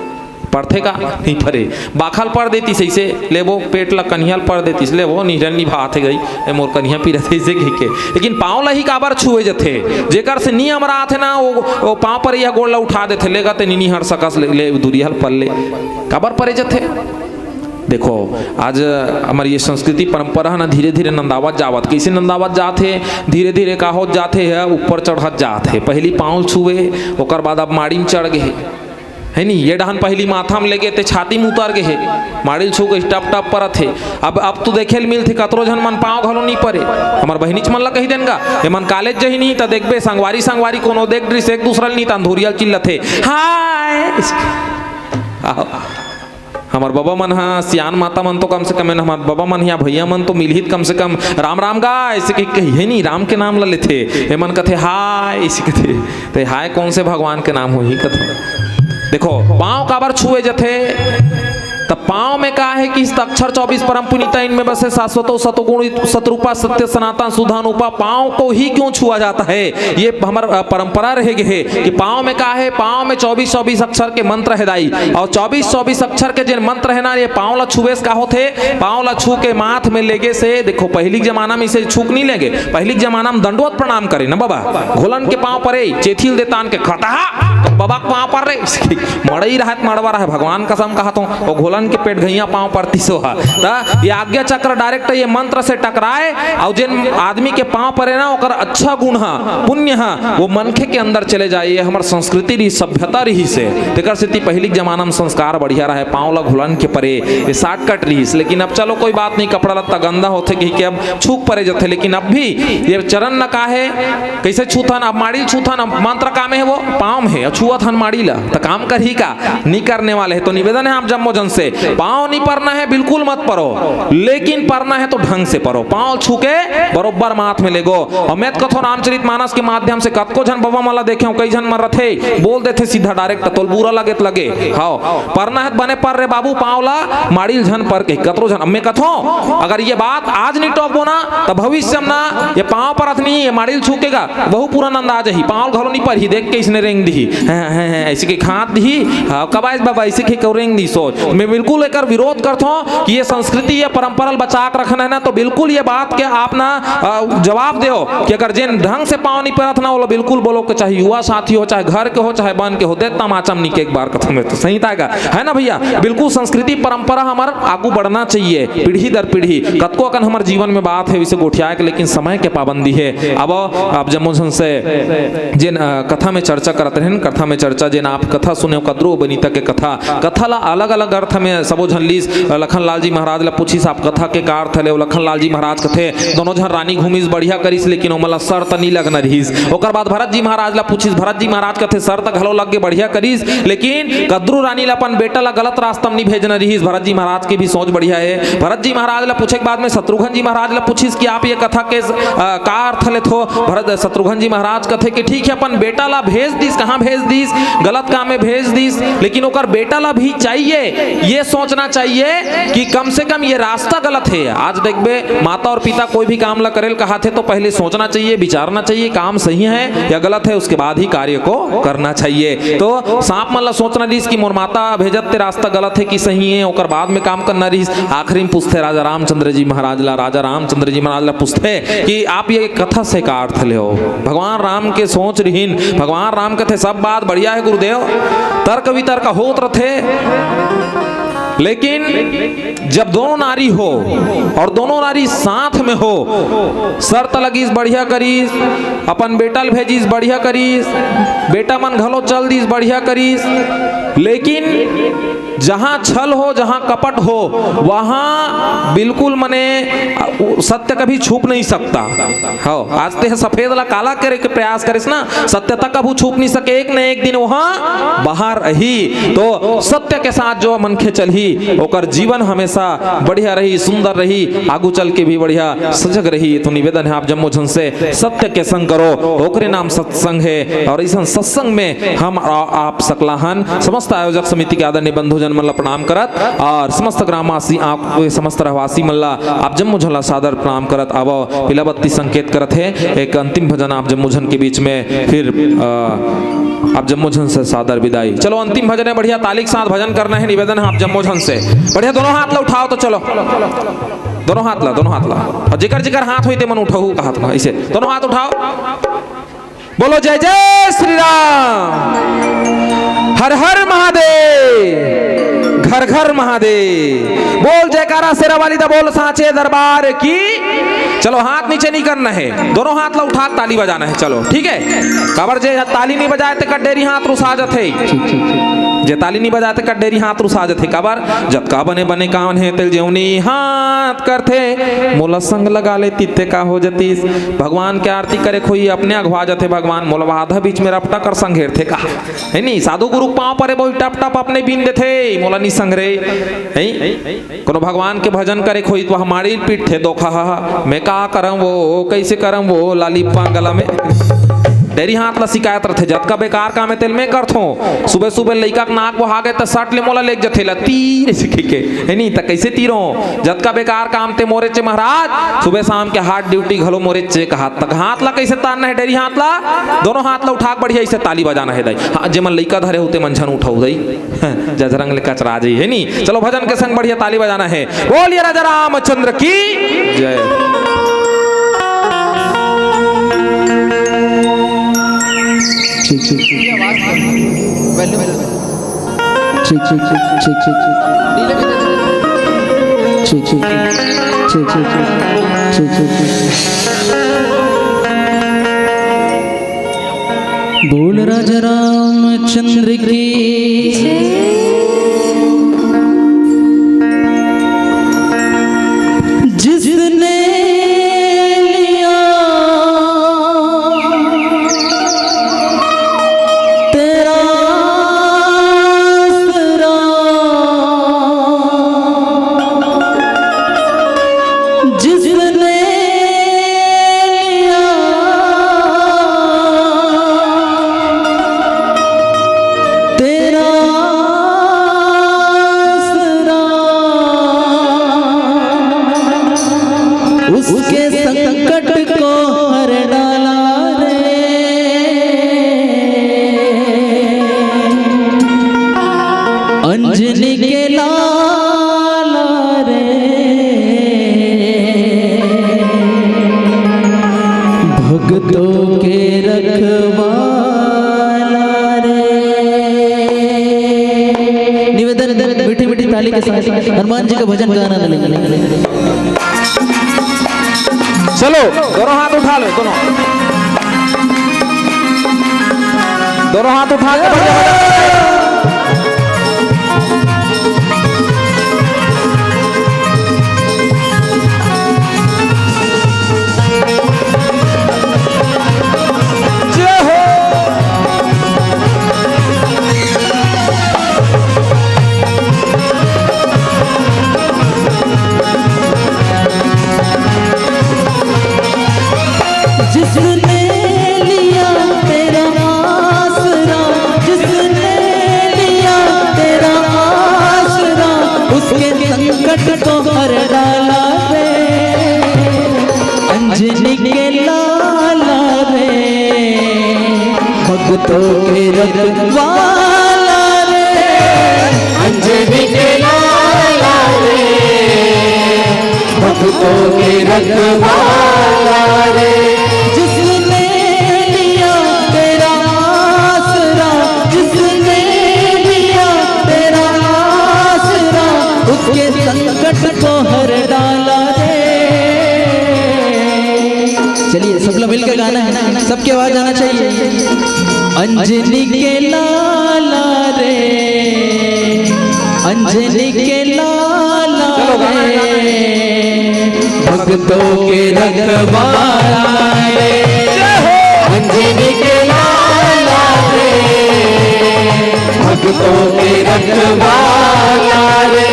परथे का? नहीं परे। बाखा ल पर देतिस अइसे, लेबो, पेट ल कनिहा ल पर देतिस, लेबो, निहिरे ल निभाथे गई, ए मोर कनिहा पिरथे अइसे कहिके। लेकिन पाँव ल ही काबर छुए जथे? जेकर से नी अमराथे ना, वो, वो पाँव पर यह गोड़ ल उठा देथे, लेगा ते नी निहर सकस, ले, ले दुरिहा ल पर ले। काबर परे जथे? देखो, आज हमर ये संस्कृति परंपरा ह ना धीरे-धीरे नंदावत जावत। कइसे नंदावत जात हे? धीरे-धीरे का होत जात हे, ह ऊपर चढ़त जात हे। पहिली पाँव ल छुए, ओकर बाद अब माड़ी म चढ़ गे हे। हे नी, ये डहन पहिली माथा म लेगे ते छाती म उतर गे हे, माड़ी ल छू के टप टप परत हे। अब, अब तो देखे ल मिलथे, कतरो झन मन पाँव घलो नी परे। हमर बहिनीच मन ला कहि देन गा, एमन कॉलेज जही नी त देखबे, संगवारी संगवारी कोनो देख डरिस एक दूसरा ल नी त अंधोरिया ल चिल्लत हे, "हाय।" आहो। हमर बबा मन ह, सियान माता मन तो कम से कम, हमर बबा मन या भैया मन तो मिलही त कम से कम, "राम राम गा," ऐसे कहि, कहिहे नी, राम के नाम ला लेथे। एमन कथे, "हाय," ऐसे कथे। ते हाय कौन से भगवान के नाम होही कथे। देखो, पाँव काबर छुए जथे? त पाँव में का हे कि अक्षर चौबीस परम पुनीता, इनमें बसे शाश्वतो सतगुण सतरूपा सत्य सनातन सुधानुपा। पाँव को ही क्यों छुआ जाता है? ये हमर, अ, परंपरा रह गे हे कि पाँव में का हे, पाँव में चौबीस चौबीस अक्षर के मंत्र हे दाई, अउ चौबीस चौबीस अक्षर के जेन मंत्र हे ना, ये पाँव ला छुए से का होथे? पाँव ला छू के माथ में लेगे से, देखो, पहिली के जमाना में इसे छू के नी लेगे, पहिली के जमाना में दंडवत प्रणाम करे ना बबा, घोलन के पाँव परे, चेथिल दे तान के खतहा, बबा के पाँव पर रे, मड़ई रहत मड़वा रहे, भगवान कसम कहत हूँ, वो घोलन के पेट घइया पाँव परतिस हा। त ये आज्ञा चक्र direct ये मंत्र से टकराए, अउ जेन आदमी के पाँव परे ना, ओकर अच्छा गुण ह, पुण्य ह, वो मनखे के अंदर चले जाए। ये हमर संस्कृति रही, सभ्यता रहिस हे, तेकर सेती पहिली के जमाना में संस्कार बढ़िया रहे, पाँव ला घुलन के परे, ये shortcut रहिस। लेकिन अब चलो कोई बात नहीं, कपड़ा लत्ता गंदा होथे कहि के अब छूक परे जथे, लेकिन अब भी ये चरण न का हे, कैसे छूथन? अब माड़ी छूथन, अब मंत्र का में हे वो, पाँव में हे, अब छुअत हन माड़ी ला, त काम करही का? नी करने वाले हे। तो निवेदन हे आप जम्मो झन से, पाँव नी परना हे, बिल्कुल मत परो, लेकिन परना हे तो ढंग से परो। पाँव छू के बरोबर माथ में लेगो। अउ मैं त कथों, रामचरित मानस के माध्यम से कतको झन बबा मन ला देखे हूँ, कई झन मन रथे, बोल देथे सीधा direct, तोल बुरा लगे त लगे, हव, परना हे त बने पर रे बाबू, पाँव ला माड़ी ल झन पर के, कतरो झन। अब मैं कथों, अगर ये बात आज नी टोकबो ना, त भविष्य में ना, ये पाँव परत नी, ये माड़ी ल छू के गा, वहू पूरा नंदा जाही, पाँव ल घलो नी परही, देख के इसने रेंग दिही, हैं, हैं, हैं, ऐसे के खात दिही, हाँ, कब आइस बाबा, ऐसे के क्यों रेंग दिही, सोच। मैं बिल्कुल एकर विरोध करथों कि ये संस्कृति, ये परंपरा ल बचा के रखना हे ना, तो बिल्कुल ये बात के आप ना, अ, जवाब देव कि अगर जेन ढंग से पाँव नी परत ना, ओला बिल्कुल बोलो के चाहे युवा साथी हो, चाहे घर के हो, चाहे बन के हो, दे तमाचा म नी के एक बार कथों मैं तो, सही ताय गा, है ना भैया? बिल्कुल संस्कृति परंपरा हमर आगू बढ़ना चाहिए, पीढ़ी दर पीढ़ी। कतको अकन हमर जीवन में बात हे, इसे गोठियाए के, लेकिन समय के पाबंदी हे। अब आप जम्मो झन से जेन, अ, कथा में चर्चा करत रहेन, कथा में चर्चा, जेन आप कथा सुने, कद्रू बनीता के कथा, कथा ला अलग-अलग अर्थ में सबो झन लीस, अ, लखन लाल जी महाराज ला पूछिस, "आप कथा के का अर्थ ले?" लखन लाल जी महाराज कथे, "दोनों झन रानी घूमिस, बढ़िया करिस, लेकिन ओमन ला शर्त नी लगना रिहिस।" ओकर बाद भरत जी महाराज ला पूछिस, भरत जी महाराज कथे, "शर्त घलो लग गे, बढ़िया करिस, लेकिन कद्रू रानी ला अपन बेटा ला गलत रास्ता में नी भेजना रिहिस।" भरत जी महाराज के भी सोच बढ़िया हे। भरत जी महाराज ला पूछे के बाद में शत्रुघ्न जी महाराज ला पूछिस कि आप ये कथा के, अ, का अर्थ लेथो? भरत, शत्रुघ्न जी महाराज कथे कि ठीक हे, अपन बेटा ला भेज दिस, कहाँ भेज दिस? गलत काम में भेज दिस, लेकिन ओकर बेटा ला भी चाहिए, ये सोचना चाहिए कि कम से कम ये रास्ता गलत हे। आज देखबे, माता और पिता कोई भी काम ला करे ल कहाथे तो पहले सोचना चाहिए, विचारना चाहिए, काम सही हे या गलत हे, उसके बाद ही कार्य को करना चाहिए। तो सांप मन ला सोचना रिहिस कि मोर माता भेजत ते रास्ता गलत हे कि सही हे, ओकर बाद में काम करना रिहिस। आखिरी में पूछथे राजा रामचंद्र जी महाराज ला, राजा रामचंद्र जी महाराज ला पूछथे कि आप ये कथा से का अर्थ लेव? भगवान राम के सोच रिहिन, भगवान राम कथे, "सब बात बढ़िया हे गुरुदेव, तर्क वितर्क होत रथे, लेकिन जब दोनों नारी हो और दोनों नारी साथ में हो, शर्त लगिस बढ़िया करिस, अपन बेटा ल भेजिस बढ़िया करिस, बेटा मन घलो चल दिस बढ़िया करिस, लेकिन जहाँ छल हो, जहाँ कपट हो, वहाँ बिल्कुल मने, अ, उ-, सत्य कभी छुप नहीं सकता।" हव, आज ते ह सफेद ला काला करे के प्रयास करिस ना, सत्यता कभू छुप नहीं सके, एक न एक दिन वहाँ बाहर रही। तो सत्य के साथ जो मनखे चलही, ओकर जीवन हमेशा बढ़िया रही, सुंदर रही, आगू चल के भी बढ़िया सजग रही। तो निवेदन हे आप जम्मो झन से, सत्य के संग करो, ओकरे नाम सत्संग हे। और अइसन सत्संग में हम आ-, आप सकला हन। समस्त आयोजक समिति के आदरणीय बंधुजन मन ला प्रणाम करत और समस्त ग्रामवासी, आप समस्त रहवासी मन ला आप जम्मो झन ला सादर प्रणाम करत आवव। पीला बत्ती संकेत करत हे। एक अंतिम भजन आप जम्मो झन के बीच में, फिर, अ, आप जम्मो झन से सादर विदाई। चलो, अंतिम भजन हे, बढ़िया ताली के साथ भजन करना हे, निवेदन हे आप जम्मो झन से। बढ़िया, दोनों हाथ ला उठाव तो चलो, दोनों हाथ ला, दोनों हाथ ला, और जेकर जेकर हाथ होई ते मन उठाऊ हाथ ला, ऐसे दोनों हाथ उठाव। बोलो जय जय श्री राम, हर हर महादेव, घर घर महादेव। बोल जयकारा शेरा वाली दा, बोल सांचे दरबार की। चलो, हाथ नीचे नहीं करना हे, दोनों हाथ ला उठा के ताली बजाना हे। चलो, ठीक हे, काबर जे ताली नहीं बजाए ते कड्डेरी हाथ रुसा जाथे। जे ताली नहीं बजाते का डेरी हाथ रुसा जथे। काबर? जतका बने बने काम हे तेल जेवनी हाथ करथे, मोला संग लगा ले तित्ते का हो जतीस। भगवान के आरती करे खोई अपने अघवा जथे, भगवान मोला आधा बीच में रपटा कर संघेरथे का। हे नी, साधु गुरु के पाँव परे बोही टप टप अपने बीन देथे, मोला नी संघरे। हे? कोनो भगवान के भजन करे खोई तो हमारी पीठ थे दोखा हा। मैं का करम वो, कैसे करम वो, लाली पांगला में। डेरी हाथ ला शिकायत रथे, जतका बेकार काम हे तेल मैं करथों। सुबह सुबह लइका के नाक बोहा गे त सट ले मोला लेग जथे ला तीर सिखी के। हे नी, त कैसे तीरो? जतका बेकार काम ते मोरे चे महाराज, सुबह शाम के हाथ ड्यूटी घलो मोरे चे कहा। त हाथ ला कैसे तारना हे डेरी हाथ ला? दोनों हाथ ला उठा के बढ़िया ऐसे ताली बजाना हे दाई। हाँ, जे मन लइका धरे होते मन झन उठाओ दाई। जजरंग ले कचरा जी हे नी। चलो भजन के संग बढ़िया ताली बजाना हे। बोलिए राजा रामचंद्र की जय। ठीक, ठीक, ठीक। ठीक, ठीक, ठीक, ठीक, ठीक, ठीक। ठीक, ठीक, ठीक, ठीक, ठीक, ठीक, ठीक, ठीक, ठीक। बोल राजा रामचंद्र की। जिसने लिया तेरा आसरा, जिसने लिया तेरा आसरा, उसके संकट को हर डाला रे। अंजनी के लाला रे, भक्तों के रखवाला रे। निवेदन, मीठी मीठी ताली के साथ हनुमान जी का भजन गाना लेंगे। चलो, दोनों हाथ उठा लो, दोनों। दोनों हाथ उठा के बढ़िया बजा। जय हो। जिसने लिया तेरा आसरा, जिसने लिया तेरा आसरा, उसके संकट को हर डाला रे। अंजनी के लाला रे, भक्तों के रखवाला रे। अंजनी के लाला रे, भक्तों के रखवाला रे। जिसने लिया तेरा आसरा, जिसने लिया तेरा आसरा, उसके संकट को हर डाला रे। चलिए, सब लोग मिलकर गाना है, सबकी आवाज आना चाहिए। अंजनी के लाला रे, अंजनी के लाला रे, भक्तों के रखवाला रे। अंजनी के लाला रे, भक्तों के रखवाला रे।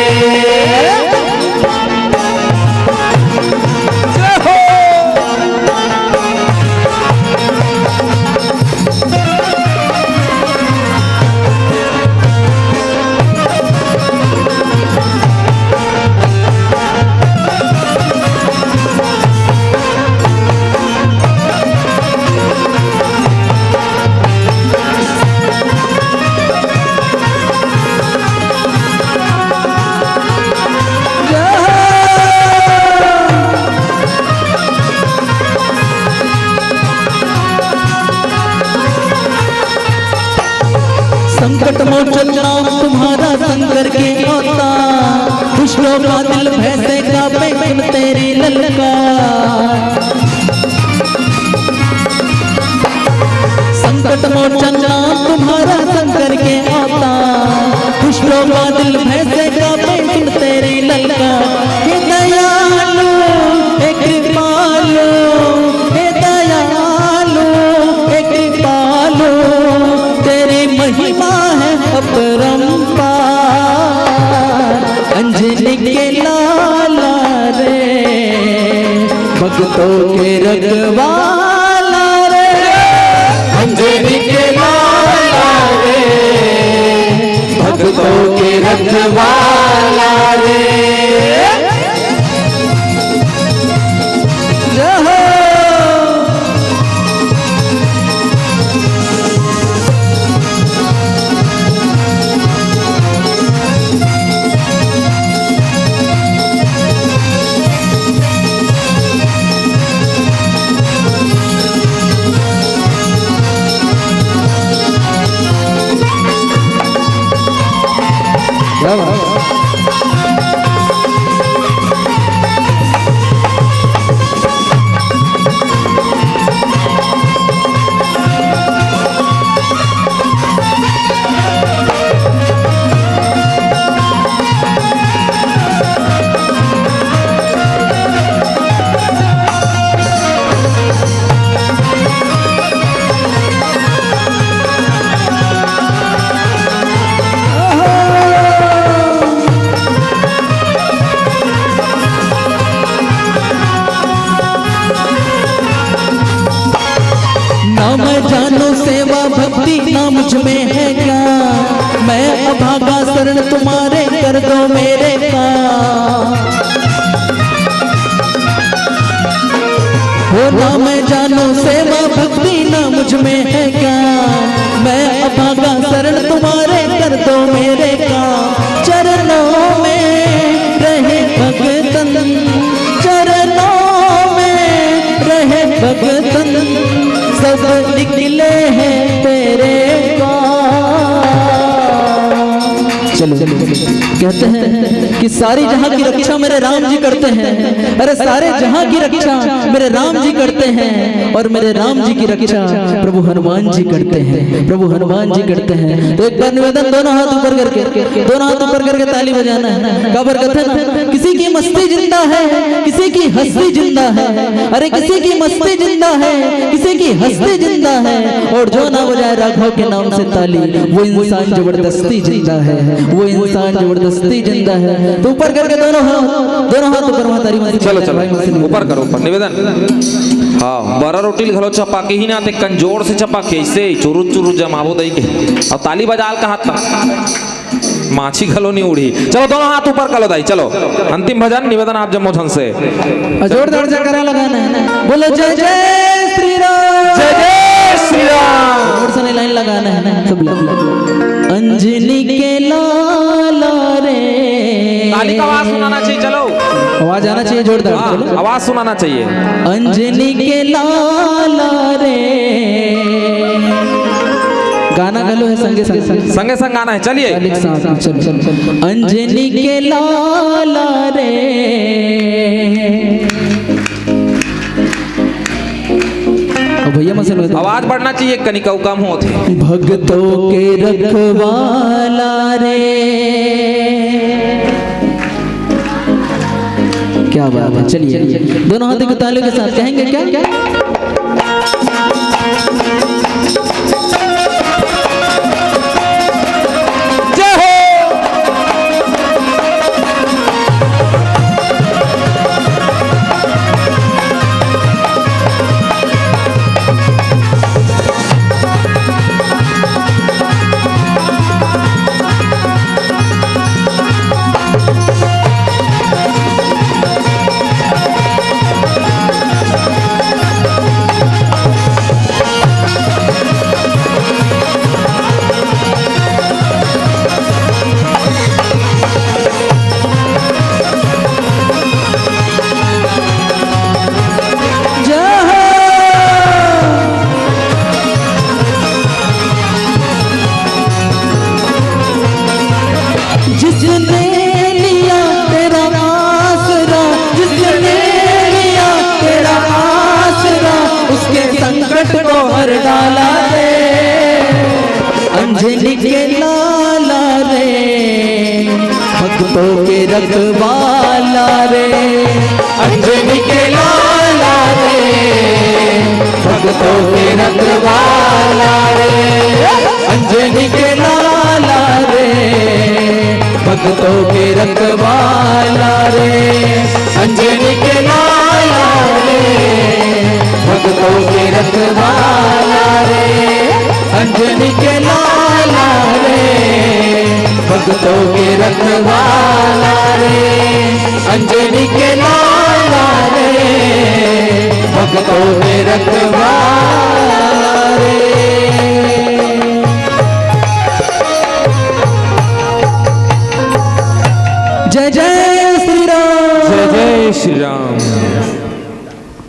संकट मोचन नाम तुम्हारा शंकर के अवतार, दुष्टों का दिल भय से कांपे सुन तेरी ललकार। संकट मोचन नाम तुम्हारा शंकर के अवतार, भक्तों के रखवाला रे, अंजनी के लाला रे, भक्तों के रखवाला रे। जय हो। क्या बात है? ना मैं जानू सेवा भक्ति ना मुझ में है क्या, मैं अभागा शरण तुम्हारे कर दो मेरे का। हो ना मैं जानू सेवा भक्ति ना मुझ में है क्या, मैं अभागा शरण तुम्हारे कर दो मेरे का। चरणों में रहे भगतन, चरणों में रहे भगतन, सब निकले हैं तेरे का। चलो, कहते हैं कि सारी जहां की रक्षा मेरे राम जी करते हैं। अरे, सारे जहां की रक्षा मेरे राम जी करते हैं और मेरे राम जी की रक्षा प्रभु हनुमान जी करते हैं, प्रभु हनुमान जी करते हैं। तो एक बार निवेदन, दोनों हाथ ऊपर करके, दोनों हाथ ऊपर करके ताली बजाना है। काबर कहते हैं ना, किसी की मस्ती जिंदा है, किसी की हस्ती जिंदा है। अरे, किसी की मस्ती जिंदा है, किसी की हस्ती जिंदा है। और जो ना बजाए राघव के नाम से ताली, वो इंसान जबरदस्ती जिंदा है, वो इंसान जबरदस्ती जिंदा है। तो ऊपर करके दोनों हाथ, दोनों हाथ ऊपर, वहां ताली मारी। चलो, चलो, ऊपर करो, ऊपर निवेदन। हाँ, बरा रोटी ल घलो चपा के ही ना, ते कन जोर से चपा के, ऐसे चुरुर चुरुर जमाबो दई के। अउ ताली बजाल कहा था। माछी घलो नहीं उड़ी। चलो, दोनों हाथ ऊपर करो दाई, चलो। अंतिम भजन, निवेदन आप जम्मो झन से। जोरदार जयकारा लगाना है। बोलो जय जय श्री राम। जय जय श्री राम। जोर से नहीं, लाइन लगाना है ना, सब लोग। अंजनी के लाला रे। ताली का आवाज सुनाना चाहिए, चलो। आवाज आना चाहिए जोरदार, हाँ, चलो। आवाज सुनाना चाहिए। अंजनी के लाला रे। गाना घलो है संगे संग। संगे संग गाना है, चलिए। एक साथ, चल, चल, चल। अंजनी के लाला रे। अब भैया मन से आवाज बढ़ना चाहिए, कनिका कम होत हे। भक्तों के रखवाला रे। क्या बात है, चलिए दोनों हाथों की तालियों के साथ कहेंगे क्या? जय हो। जिसने लिया तेरा आसरा, जिसने लिया तेरा आसरा, उसके संकट को हर डाला रे। अंजनी के लाला रे, भक्तों के रखवाला रे। अंजनी के लाला रे, भक्तों के रखवाला रे। अंजनी के लाला रे, भक्तों के रखवाला रे। अंजनी के लाला रे, के लाला रे, भक्तों के रखवाला रे, अंजनी के लाला रे, भक्तों के रखवाला रे। जय जय श्री राम। जय जय श्री राम।